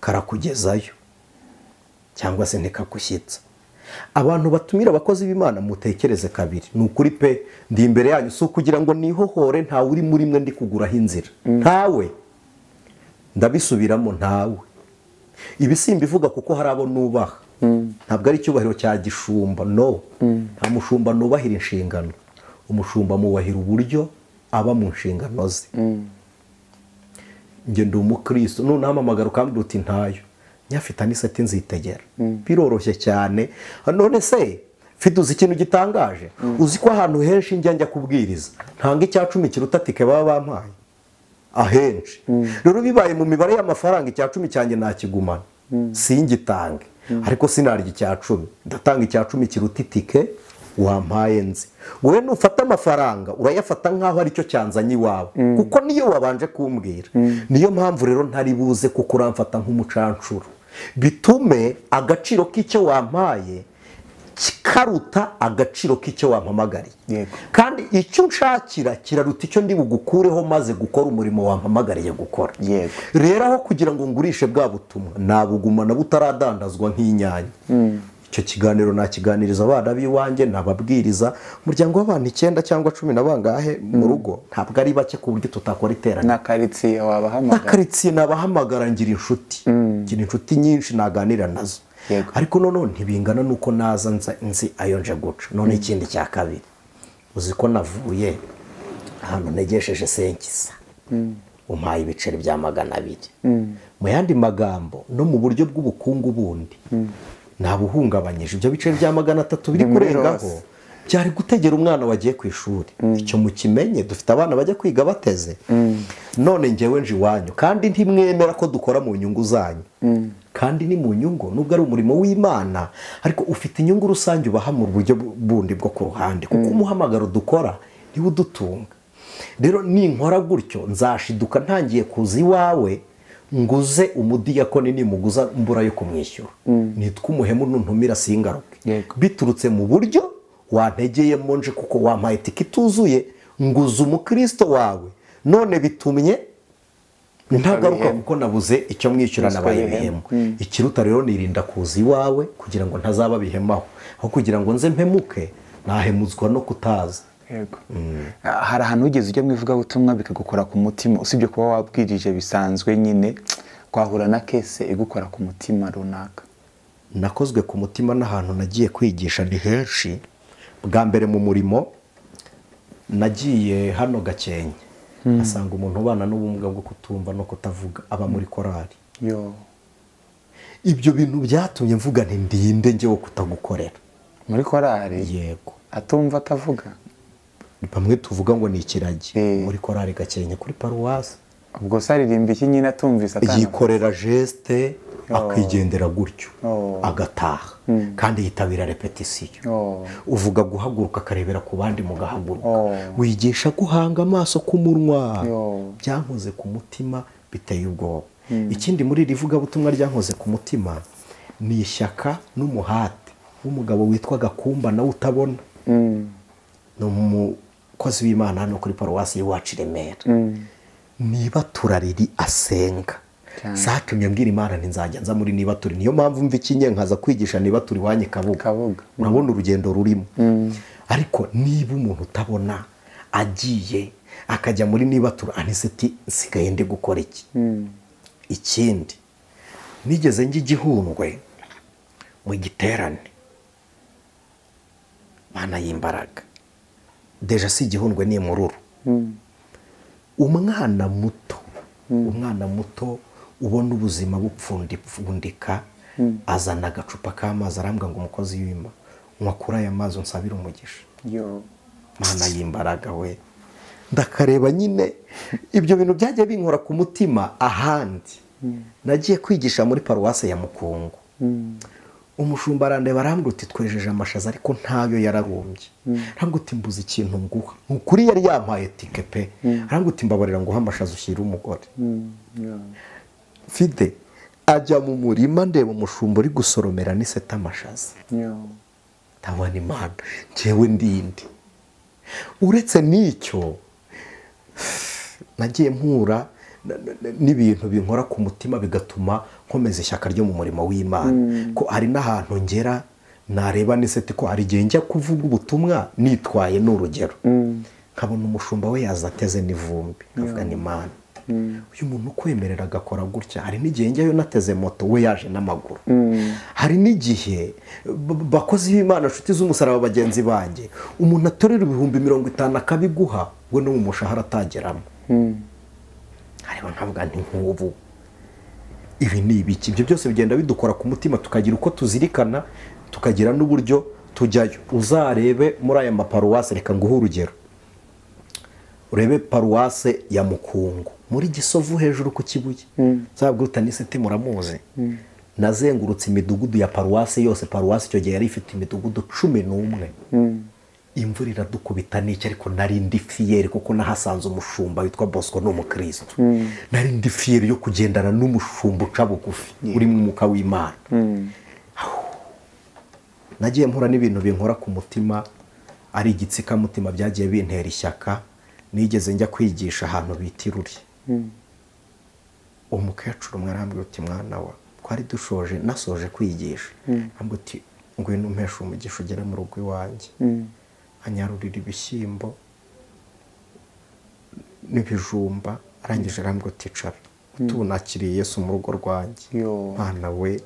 karakugezayo cyangwa se ntikakushyitsa. Abantu batumira abakozi b'Imana mutekereze kabiri. Ni ukuri pe, ndi imbere yanyu si ukugira ngo nihohore, ntawe uri muri mwe ndi kuguraho inzira, ntawe, ndabisubiramo, ntawe. Ibi simbivuga kuko hari abo nubaha, ntabwo ari icyubahiro cya gishumba, no, nta mushumba nubahira inshingano, umushumba mubahira uburyo aba mu nshingano ze. Njye ndi umukristo, nunampamagara ukambwira uti ntayo nyafite aniseti nzitegera, biroroshye cyane. None se mfite, uzi ikintu gitangaje? Uzi ko ahantu henshi njya kubwiriza ntanga 10% kiruta tike baba bampaye ahenshi. Rero bibaye mu mibare y'amafaranga 10% cyanjye nakigumana singitange, ariko sinarya 10%, ndatanga 10% kiruta itike wampaye nzi. Wowe nufata amafaranga urayafata nkaho aricyo cyanzanye iwawe, kuko niyo wabanje kumbwira. Niyo mpamvu rero ntari buze kuko uramfata nk'umucancuro, bitume agaciro k'icyo wampaye kikaruta agaciro k'icyo wampamagariye. Kandi icyo nshakira kiraruta icyo ndi bugukureho maze gukora umurimo wampamagariye gukora. Rero aho kugira ngo ngurishe bwa butumwa nabugumana butaradandazwa nk'inyanya. Icyo kiganiro nakiganiriza abana b'iwanjye, nababwiriza umuryango w'abantu 9 cyangwa 10 na bangahe mu rugo, ntabwo ari bake ku buryo tutakora iterana. Na karitsiye wabahamagara? Na karitsiye nabahamagara, ngira inshuti, ngira inshuti nyinshi naganira nazo. Ariko noneho ntibingana nuko naza nzi ayo nje guca. None ikindi cya kabiri, uzi ko navuye ahantu ntegesheje senkisa, umpaye ibiceri bya 200. Mu yandi magambo no mu buryo bw'ubukungu bundi nabuhungabanyije. Ibyo biceri bya 300 biri kurengaho byari gutegera umwana wagiye ku ishuri. Icyo mukimenye, dufite abana bajya kwiga bateze. None njyewe nje iwanyu kandi ntimwemera ko dukora mu nyungu zanyu, kandi ni mu nyungu nubwo ari umurimo w'Imana, ariko ufite inyungu rusange ubaha mu buryo bundi bwo ku ruhande, kuko umuhamagaro dukora niwo udutunga. Rero ninkora gutyo nzashiduka ntangiye kuza iwawe nguze umudiyakoni nimuguza mbura yo kumwishyura, nitwa umuhemu nuntumira singaruke, biturutse mu buryo wantegeyemo nje kuko wampaye itike ituzuye, nguze umukristo wawe, none bitumye ntagaruka kuko nabuze icyo mwishyura nabaye ibihemu. Ikiruta rero nirinda kuza iwawe kugira ngo ntazaba bihemaho, aho kugira ngo nze mpemuke nahemuzwa no kutaza. Yego. Hari ahantu ugeze ujya mu ivugabutumwa bikagukora ku mutima, usibye kuba wabwirije bisanzwe nyine, kwahura na kese igukora ku mutima runaka? Nakozwe ku mutima n'ahantu nagiye kwigisha ni henshi. Bwa mbere mu murimo nagiye hano Gakenke, asanga umuntu ubana n'ubumuga bwo kutumva no kutavuga aba muri korali. Ibyo bintu byatumye mvuga nti ndinde njye wo kutagukorera muri korali. Yego, atumva atavuga, bamwe tuvuga ngo ni ikiragi, muri korali Gakenke kuri paruwasi. Ubwo se aririmba iki nyine atumvise? Yikorera geste akigendera gutyo agataha, kandi yitabira repetisiyo. Uvuga guhaguruka akarebera ku bandi mugahaguruka, wigisha guhanga amaso ku munwa. Byankoze ku mutima biteye ubwoba. Ikindi muri iri vugabutumwa ryankoze ku mutima ni ishyaka n'umuhate w'umugabo witwa Gakumba nawe utabona, ni umukozi w'Imana hano kuri paruwasi y'iwacu i Remera. Niba turariri asenga zatumye mbwira Imana nti nzajya nza muri niba turi. Niyo mpamvu mva ikinye nkaza kwigisha niba turi wanyu Kabuga. Urabona urugendo rurimo. Ariko niba umuntu utabona agiye akajya muri niba turi, aniseti nsigaye ndi gukora iki? Ikindi nigeze njya Igihundwe mu giterane, Mana y'imbaraga, deja si Igihundwe ni Imururu. Umwana muto ubona ubuzima bupfundipfundika, azana agacupa k'amazi arambwa ngo umukozi w'Imana nywa kuri aya mazi unsabire umugisha. Mana y'imbaraga we, ndakareba nyine ibyo bintu byagiye binkora ku mutima. Ahandi nagiye kwigisha muri paruwase ya Mukungu, Umushumba arandeba arambwira uti twejeje amashaza ariko ntayo yararumbye. Arambwira uti mbuze ikintu nguha. Ukuri yari yampaye tike pe. Arambwira uti mbabarira nguha amashaza ushyira umugore. Fide ajya mu murima ndeba umushumba uri gusoromera n'iseta amashaza. Ndabona Imana njyewe ndindi. Uretse n'icyo nagiye mpura n'ibintu binkora ku mutima bigatuma nkomeza ishyaka ryo mu murimo w'Imana. Ko hari n'ahantu ngera nareba n'iseti ko hari igihe njya kuvuga ubutumwa nitwaye n'urugero. Nkabona umushumba we yaza ateze n'ivumbi, nkavuga ni Imana. Uyu muntu ukwemerera agakora gutya. Hari n'igihe njyayo nateze moto we yaje n'amaguru. Hari n'igihe bakozi b'Imana inshuti z'umusaraba bagenzi banjye umuntu atorera 50,000 akabiguha we no mu mushahara atageramo. Hariho nkavuga nti nk'ubu ibi ni ibiki? Ibyo byose bigenda bidukora ku mutima tukagira uko tuzirikana tukagira n'uburyo tujyayo. Uzarebe muri aya maparuwase, reka nguhe urugero. Urebe paruwase ya Mukungu muri Gisovu hejuru ku Kibuye. Nzabwira n'iseti muramuzi. Nazengurutse imidugudu ya paruwase yose. Paruwase icyo gihe yari ifite imidugudu 11. Imvura iradukubita n'icyo, ariko nari ndi fiyeri kuko nahasanze umushumba witwa Bosco ni umukristo. Nari ndi fiyeri yo kugendana n'umushumba uca bugufi uri mu mwuka w'Imana. Nagiye mpura n'ibintu binkora ku mutima ari igitsikamutima byagiye bintera ishyaka. Nigeze njya kwigisha ahantu bita Iruri. Umukecuru umwe arambwira uti mwana wa twari dushoje nasoje kwigisha, arambwira uti ngwino umpeshe umugisha ugere mu rugo iwanjye. Anyarurira ibishyimbo n'ibijumba, arangije arambwira uti icara tunakiriye Yesu mu rugo rwanjye. Mwana we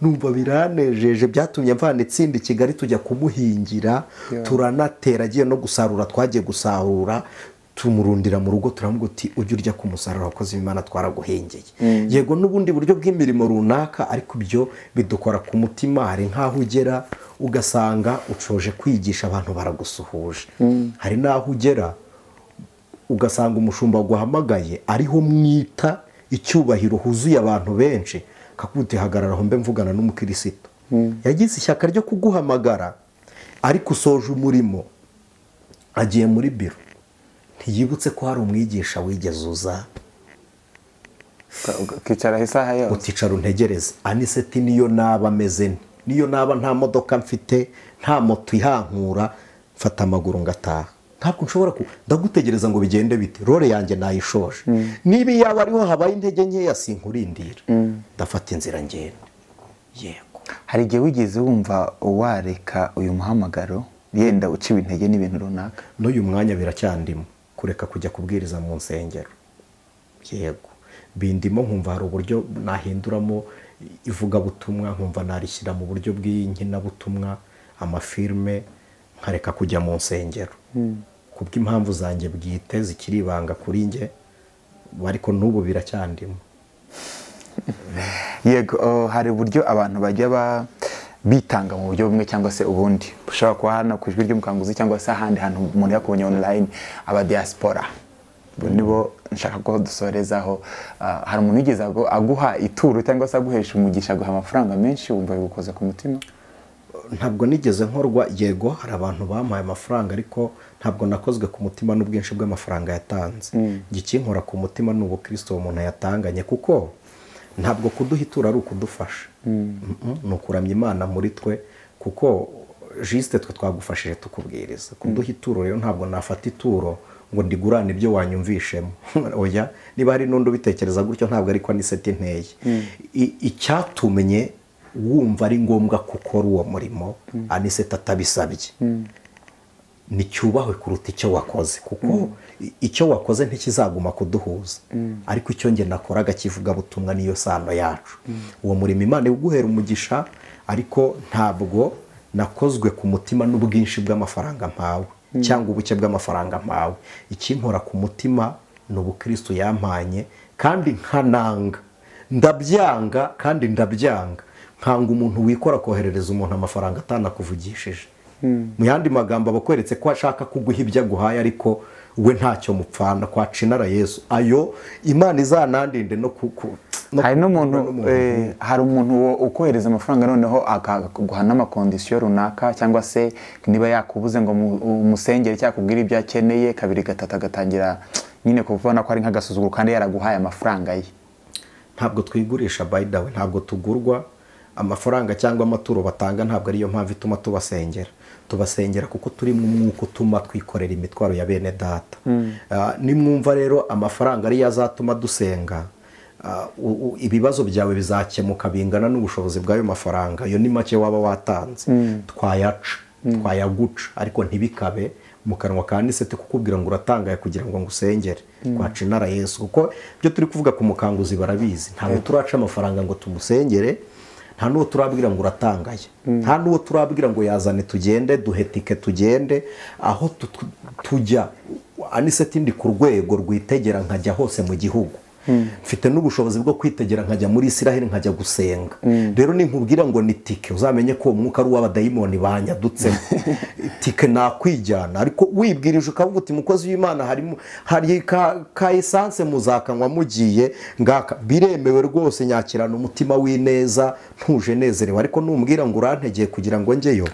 numva biranejeje, byatumye mvana itsinda i Kigali tujya kumuhingira, turanatera agiye no gusarura, twagiye gusarura tumurundira mu rugo turamubwira uti ujye urya ku musaruro wakoze Imana twaraguhengeye. Yego n'ubundi buryo bw'imirimo runaka, ariko ibyo bidukora ku mutima. Hari nk'aho ugera ugasanga ucoje kwigisha abantu baragusuhuje. Hari n'aho ugera ugasanga umushumba waguhamagaye ariho mwita icyubahiro huzuye abantu benshi, kakuti hagarara aho mbe mvugana n'umukristo. Yagize ishyaka ryo kuguhamagara ariko usoje umurimo agiye muri biro, ntiyibutse ko hari umwigisha wigeze uza ukicara isaha yose uticara untegereze. Aniseti niyo naba ameze, niyo naba nta modoka mfite nta moto ihankura, mfata amaguru ngataha. Ntabwo nshobora ndagutegereza ngo bigende bite, role yanjye nayishoje. Niba yaba ariho habaye intege nkeya sinkurindira, ndafata inzira ngenda. Yego. Hari igihe wigeze wumva wareka uyu muhamagaro yenda uciwe intege n'ibintu runaka? N'uyu mwanya biracyandimo kureka kujya kubwiriza mu nsengero. Yego, bindimo nkumva hari uburyo nahinduramo ivugabutumwa, nkumva narishyira mu buryo bw'inkinabutumwa, amafilme, nkareka kujya mu nsengero. Kubw'impamvu zanjye bwite zikiri ibanga kuri njye, ariko n'ubu biracyandimo. Yego, hari uburyo abantu bajya bitanga mu buryo bumwe cyangwa se ubundi. Ushobora kuba hano ku Ijwi ry'Umukanguzi cyangwa se ahandi hantu umuntu yakubonye online, aba diaspora nibo nshaka ko dusorezaho. Hari umuntu wigeze aguha ituro cyangwa se aguhesha umugisha aguha amafaranga menshi wumva bigukoze ku mutima? Ntabwo nigeze nkorwa. Yego, hari abantu bampaye amafaranga ariko ntabwo nakozwe ku mutima n'ubwinshi bw'amafaranga yatanze. Ikinkora ku mutima ni ubukristo uwo muntu yatanganye, kuko ntabwo kuduha ituro ari ukudufasha, ni ukuramya Imana muri twe, kuko jisite twe twagufashije tukubwiriza. Kuduha ituro rero ntabwo nafata ituro ngo ndigurane ibyo wanyumvishemo. Oya, niba hari n'undi ubitekereza gutyo ntabwo ariko Aniseti nteye. Icyatumye wumva ari ngombwa gukora uwo murimo Aniseti atabisabye nicyubahwe kuruta icyo wakoze, kuko icyo wakoze ntikizaguma kuduhuza, ariko icyo nge nakoraga kivugabutumwa niyo sano yacu. Uwo murimo Imana iguhera umugisha, ariko ntabwo nakozwe ku mutima n'ubwinshi bw'amafaranga mpawe cyangwa ubuke bw'amafaranga mpawe. Ikinkora ku mutima ni ubukristo yampanye, kandi nkananga, ndabyanga, kandi ndabyanga nkanga umuntu wikora koherereza umuntu amafaranga atanakuvugishije. Mu yandi magambo abakweretse ko ashaka kuguha ibyo aguhaye ariko we ntacyo mupfana kwa cinara Yesu. Ayo Imana izanandinde no Hari n'umuntu, hari umuntu ukohereza amafaranga noneho akaguha n'amakondisiyo runaka, cyangwa se niba yakubuze ngo umusengere cyangwa akubwire ibyo akeneye, kabiri gatatu agatangira nyine kubona ko ari nk'agasuzuguro kandi yaraguhaye amafaranga ye. Ntabwo twigurisha, by the way, ntabwo tugurwa amafaranga cyangwa amaturo batanga, ntabwo ariyo mpamvu ituma tubasengera. Tubasengera kuko turi mu mwuka utuma twikorera imitwaro ya bene data. Nimwumva rero amafaranga ariyo azatuma dusenga, ibibazo byawe bizakemuka bingana n'ubushobozi bw'ayo mafaranga. Iyo ni make waba watanze, twayaca, twayaguca, ariko ntibikabe mu kanwa ka Aniseti kukubwira ngo uratangaye kugira ngo ngusengere. Twaca inara Yesu, kuko ibyo turi kuvuga ku mukanguzi barabizi. Ntabwo turaca amafaranga ngo tumusengere, nta n'uwo turabwira ngo uratangaye, nta n'uwo turabwira ngo yazane tugende duhetike tugende aho tujya. Aniseti ndi ku rwego rwitegera nkajya hose mu gihugu, mfite n'ubushobozi bwo kwitegera nkajya muri Isiraheli nkajya gusenga. Rero ninkubwira ngo ni tike, uzamenye ko uwo mwuka ari uw'abadayimoni banyadutsemo. Tike nakwijyana, ariko wibwirije ukavuga uti mukozi w'Imana harimo hari ka essence muzakanywa mugiye ngaka, biremewe rwose, nyakirana umutima w'ineza ntuje nezerewe. Ariko numbwira ngo urantegeye kugira ngo njyeyo,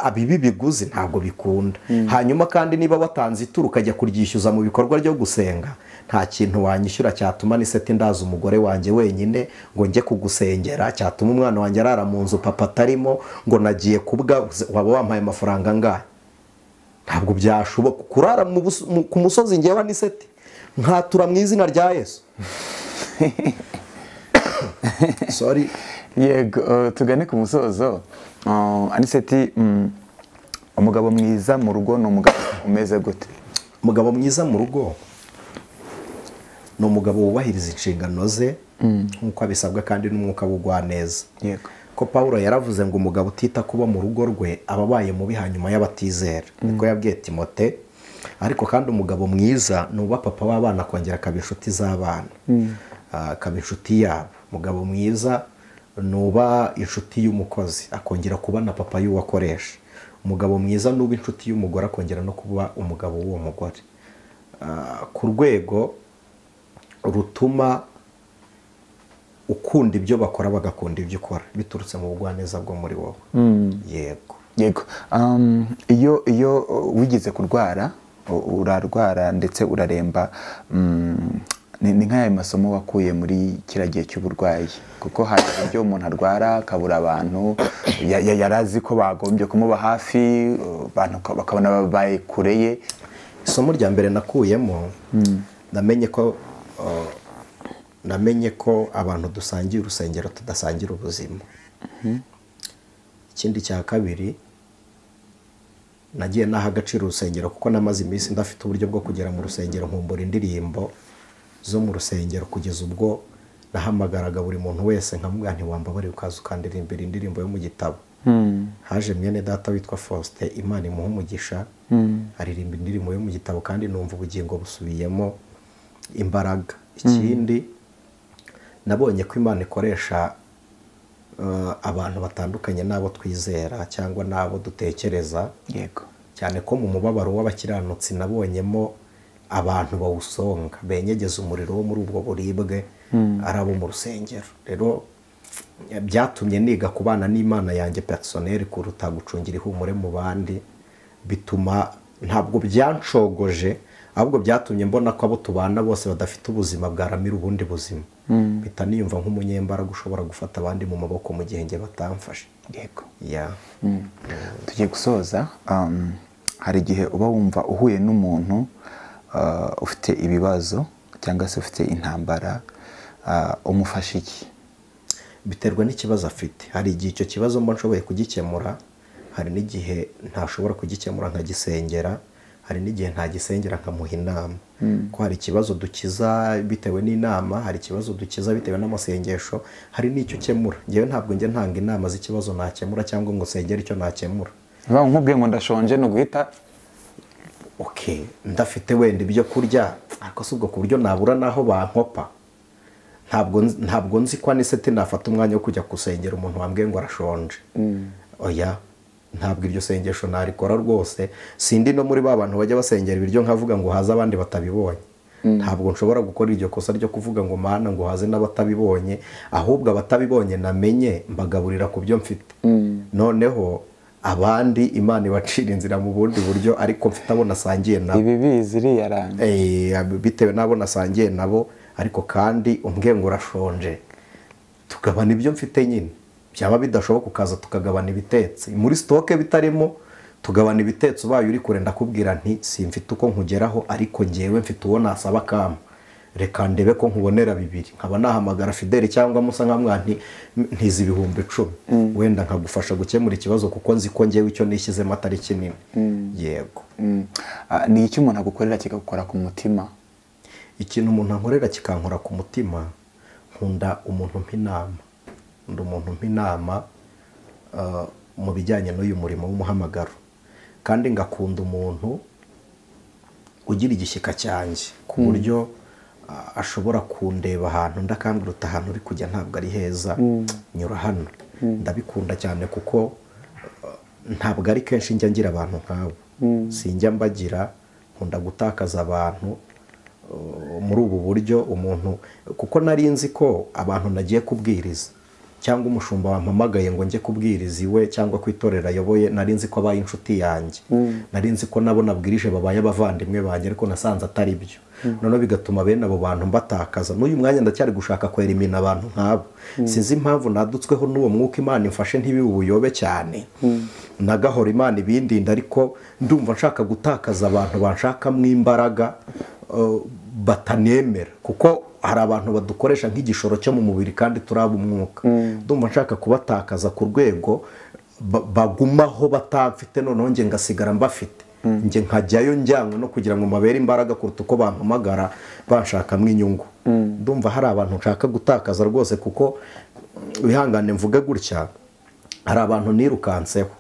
abibi biguzi ntabwo bikunda. Hanyuma kandi niba watanze ituro ukajya kuryishyuza mu bikorwa ryo gusenga, nta kintu wanyishyura cyatuma Aniseti ndaza umugore wanjye wenyine ngo njye kugusengera, cyatuma umwana wanjye arara mu nzu papa atarimo ngo nagiye kubwa, waba wampaye amafaranga angahe? Ntabwo byashoboka kurara ku musozi ngewe Aniseti nkatura mu izina rya Yesu. Sorry. Yego, tugane ku musozo. Aniseti, umugabo mwiza mu rugo ni umugabo umeze gute? Umugabo mwiza mu rugo ni umugabo wubahiriza inshingano ze nk'uko abisabwa kandi n'umwuka w'ubugwaneza. Yego. Ko Paulo yaravuze ngo umugabo utita kuba mu rugo rwe aba abaye mubi hanyuma y'abatizera, niko yabwiye Timote. Ariko kandi umugabo mwiza ni uba papa w'abana akongera akaba inshuti z'abana, akaba inshuti yabo. Umugabo mwiza ni uba inshuti y'umukozi akongera kuba na papa y'uwakoresha. Umugabo mwiza ni uba inshuti y'umugore akongera no kuba umugabo w'uwo mugore, ku rwego rutuma ukunda ibyo bakora bagakunda ibyo ukora biturutse mu bugwaneza bwo muri wowe. Yego. Yego. Iyo wigeze kurwara, urarwara ndetse uraremba, ni nk'aya masomo wakuye muri kiriya gihe cy'uburwayi? Kuko hari uburyo umuntu arwara akabura abantu yarazi ko bagombye kumuba hafi, abantu bakabona babaye kure ye. Isomo rya mbere nakuyemo, namenye ko abantu dusangira urusengero tudasangira ubuzima. Ikindi cya kabiri, nagiye naha agaciro urusengero kuko namaze iminsi ndafite uburyo bwo kugera mu rusengero nkumbura indirimbo zo mu rusengero, kugeza ubwo nahamagaraga buri muntu wese nkamubwira nti wambabariye ukaza ukandirimbira indirimbo yo mu gitabo. Haje mwene data witwa Faustin, Imana imuha umugisha, aririmba indirimbo yo mu gitabo kandi numva ubugingo busubiyemo imbaraga. Ikindi nabonye ko Imana ikoresha abantu batandukanye n'abo twizera cyangwa n'abo dutekereza. Yego. Cyane ko mu mubabaro w'abakiranutsi nabonyemo abantu bawusonga benyegeza umuriro wo muri ubwo buribwe ari abo mu rusengero. Rero byatumye niga kubana n'Imana yanjye personnel kuruta gucungira ihumure mu bandi, bituma ntabwo byanshogoje, ahubwo byatumye mbona ko abo tubana bose badafite ubuzima bwaramira ubundi buzima. Mpita niyumva nk'umunyembaraga ushobora gufata abandi mu maboko mu gihe njye batamfashe. Yego. Yeah. Tugiye gusoza. Hari igihe uba wumva uhuye n'umuntu ufite ibibazo cyangwa se ufite intambara, umufasha iki? Biterwa n'ikibazo afite. Hari igihe icyo kibazo mba nshoboye kugikemura, hari n'igihe ntashobora kugikemura nkagisengera, hari n'igihe ntagisengera nkamuha inama. Ko hari ikibazo dukiza bitewe n'inama, hari ikibazo dukiza bitewe n'amasengesho, hari n'icyo ukemura. Ngewe ntabwo njye ntanga inama z'ikibazo nakemura cyangwa ngo nsengere icyo nakemura. Nkubwiye ngo ndashonje no guhita okay, ndafite wenda ibyo kurya, ariko si ubwo ku buryo nabura naho bankopa. Ntabwo nzi ko Aniseti nafata umwanya wo kujya gusengera umuntu wambwiye ngo arashonje. Oya, ntabwo iryo sengesho narikora rwose. Sindi no muri ba bantu bajya basengera ibiryo nkavuga ngo haza abandi batabibonye. Ntabwo nshobora gukora iryo kosa ryo kuvuga ngo mana ngo haze n'abatabibonye, ahubwo abatabibonye namenye mbagaburira ku byo mfite. Noneho abandi Imana ibacira inzira mu bundi buryo, ariko mfite abo nasangiye nabo. Ibi biziri yaranje bitewe n'abo nasangiye nabo, ariko kandi umbwe ngo urashonje tugabana ibyo mfite nyine. Byaba bidashoboka ukaza tukagabana ibitetse muri stoke bitarimo, tugabana ibitetse. Ubaye uri kure ndakubwira nti simfite uko nkugeraho, ariko ngewe mfite uwo nasaba kama, reka ndebe ko nkubonera bibiri, nkaba nahamagara Fideli cyangwa Musa nkamwa nti ntizi 10,000, wenda nkagufasha gukemura ikibazo kuko nzi ko ngewe icyo nishyizemo atari kinini. Yego. Ni iki umuntu agukorera kikagukora ku mutima? Ikintu umuntu ankorera kikankora ku mutima, nkunda umuntu umpa inama. Nkunda umuntu umpa inama mu bijyanye n'uyu murimo w'umuhamagaro, kandi ngakunda umuntu ugira igishyika cyanjye ku buryo ashobora kundeba ahantu ndakambwira uti ahantu uri kujya ntabwo ari heza, nyura hano. Ndabikunda cyane kuko ntabwo ari kenshi njya ngira abantu nk'abo, sinjya mbagira. Nkunda gutakaza abantu muri ubu buryo umuntu, kuko nari nzi ko abantu nagiye kubwiriza cyangwa umushumba wampamagaye ngo njye kubwiriza iwe cyangwa kwitorera ayoboye, nari nzi ko abaye inshuti yanjye, nari nzi ko nabo nabwirije babaye abavandimwe banjye, ariko nasanze atari byo. Noneho bigatuma bene abo bantu mbatakaza. N'uyu mwanya ndacyari gushaka kwerimina abantu nk'abo. Sinzi impamvu nadutsweho n'uwo mwuka, Imana imfashe ntibibe ubuyobe cyane, nagahora Imana ibindinda, ariko ndumva nshaka gutakaza abantu banshakamo imbaraga batanemera, kuko hari abantu badukoresha nk'igishoro cyo mu mubiri kandi turaba umwuka. Ndumva nshaka kubatakaza ku rwego bagumaho batamfite, noneho nge ngasigara mbafite, nge nkajyayo njyanywe no kugira ngo mbabere imbaraga kuruta uko bampamagara banshakamo inyungu. Ndumva hari abantu nshaka gutakaza rwose, kuko wihangane mvuge gutya, hari abantu nirukanseho,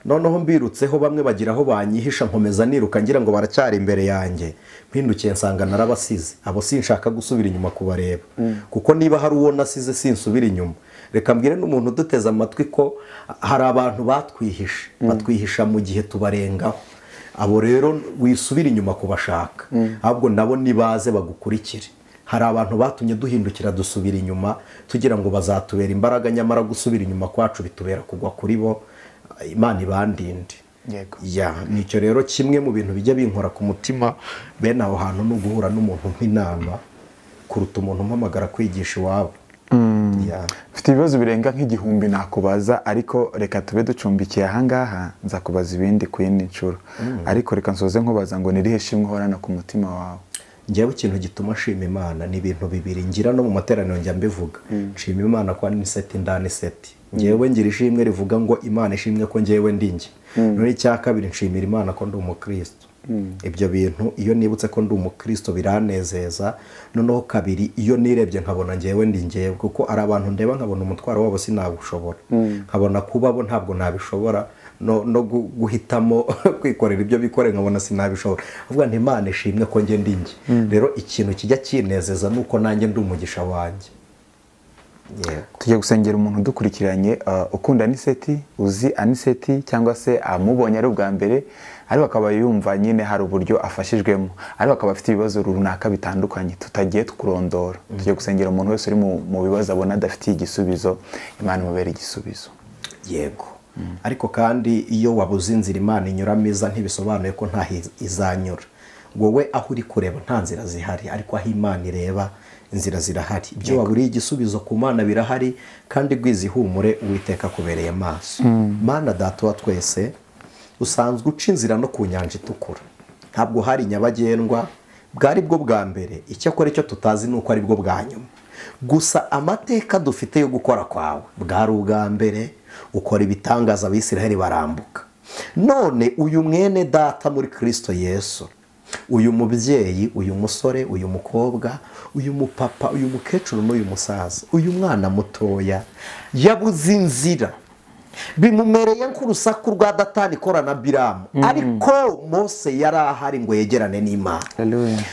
noneho mbirutseho bamwe bagira aho banyihisha, nkomeza niruka ngira ngo baracyari imbere yanjye, mpindukiye nsanga narabasize. Abo sinshaka gusubira inyuma kubareba, kuko niba hari uwo nasize sinsubira inyuma. Reka mbwire n'umuntu uduteze amatwi ko hari abantu batwihishe, batwihisha mu gihe tubarengaho. Abo rero wisubira inyuma kubashaka, ahubwo nabo nibaze bagukurikire. Hari abantu batumye duhindukira dusubira inyuma tugira ngo bazatubera imbaraga, nyamara gusubira inyuma kwacu bitubera kugwa kuri bo. Imana ibandinde. Yego. Ya, nicyo rero kimwe mu bintu bijya binkora ku mutima bene aho hantu no guhura n'umuntu nk'inama kuruta umuntu umpamagara kwigisha iwabo. Mfite ibibazo birenga nk'igihumbi nakubaza, ariko reka tube ducumbikiye aha ngaha, nzakubaza ibindi ku yindi nshuro. Ariko reka nsoze nkubaza ngo nirihe shimwe uhorana ku mutima wawe? Njyewe ikintu gituma nshima Imana ni ibintu bibiri ngira no mu materaniro njya mbivuga. Nshima Imana ko ni seti ndani seti. Njyewe ngira ishimwe rivuga ngo Imana ishimwe ko njyewe ndi njye. None icya kabiri nshimira Imana ko ndi umukristo. Ibyo bintu iyo nibutse ko ndi umukristo biranezeza. Noneho kabiri iyo nirebye nkabona njyewe ndi njyewe, kuko ari abantu ndeba nkabona umutwaro wabo sinawushobora, nkabona kuba bo ntabwo nabishobora, no guhitamo kwikorera ibyo bikore nkabona sinabishobora. Avuga nti Imana ishimwe ko njye ndi njye. Rero ikintu kijya kinezeza nuko nanjye ndi umugisha wanjye. Tujya gusengera umuntu dukurikiranye ukunda Aniseti, uzi Aniseti cyangwa se amubonye ari ubwa mbere, ariko akaba yumva nyine hari uburyo afashijwemo, ariko akaba afite ibibazo runaka bitandukanye tutagiye tukurondora. Tujya gusengera umuntu wese uri mu bibazo abona adafitiye igisubizo, Imana imubere igisubizo. Yego. Ariko kandi iyo wabuze inzira Imana inyuramo iza, ntibisobanuye ko nta izanyura. Wowe aho uri kureba nta nzira zihari, ariko aho Imana ireba inzira zirahari. Ibyo waburiye igisubizo ku Mana birahari, kandi gwizihumure Uwiteka kubereye amaso. Mana Data wa twese, usanzwe uca inzira no ku nyanja itukura. Ntabwo hari nyabagendwa, bwari bwo bwa mbere, icyakora icyo tutazi nuko ari bwo bwa nyuma. Gusa amateka dufite yo gukora kwawe, bwari ubwa mbere ukora ibitangaza Abisiraheli barambuka. None uyu mwene data muri Kristo Yesu, uyu mubyeyi, uyu musore, uyu mukobwa, uyu mupapa, uyu mukecuru n'uyu musaza, uyu mwana mutoya yabuze inzira, bimumereye nk'urusaku rwa Datani ikora na Biramu, ariko Mose yari ahari ngo yegerane n'Imana.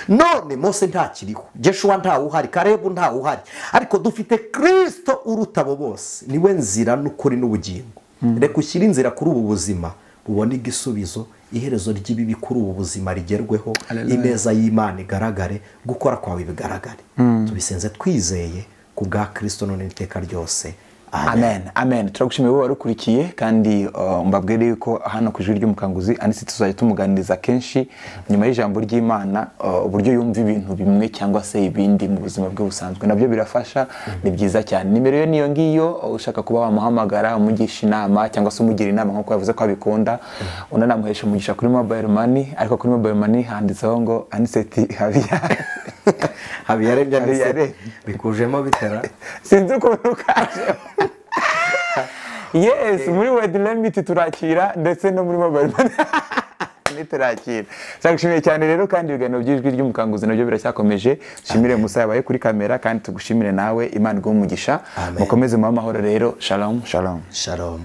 None Mose ntakiriho, Jeshuwa ntawuhari, Karebu ntawuhari, ariko dufite Kristo uruta abo bose, niwe nzira n'ukuri n'ubugingo. Reka ushyire inzira kuri ubu buzima Ubone igisubizo, iherezo ry'ibibi kuri ubu buzima rigerweho, ineza y'Imana igaragare, gukora kwawe bigaragare. Tubisenze twizeye ku bwa Kristo none iteka ryose. Amen. Amen. Turagushimiye wowe warukurikiye, kandi mbabwire yuko hano ku Ijwi ry'Umukanguzi Anicet tuzajya tumuganiriza kenshi nyuma y'ijambo ry'Imana, uburyo yumva ibintu bimwe cyangwa se ibindi mu buzima bwe busanzwe, nabyo birafasha, ni byiza cyane. Nimero ye niyo ngiyo, ushaka kuba wamuhamagara umugisha inama cyangwa se umugira inama nk'uko yavuze ko abikunda, unanamuhesha umugisha kuri mobile money, ariko kuri mobile money handitseho ngo Anicet Habiyaremye Anicet, bikujemo bitera sinzi ukuntu kaje. Yes, muri Word Limit turakira, ndetse no muri mobile money turakira. Tugushimiye cyane rero, kandi ibiganiro by'Ijwi ry'Umukanguzi nabyo biracyakomeje. Shimire Musa yabaye kuri kamera, kandi tugushimire nawe, Imana iguhe umugisha. Mukomeze mu amahoro rero. Shalom, shalom. Shalom.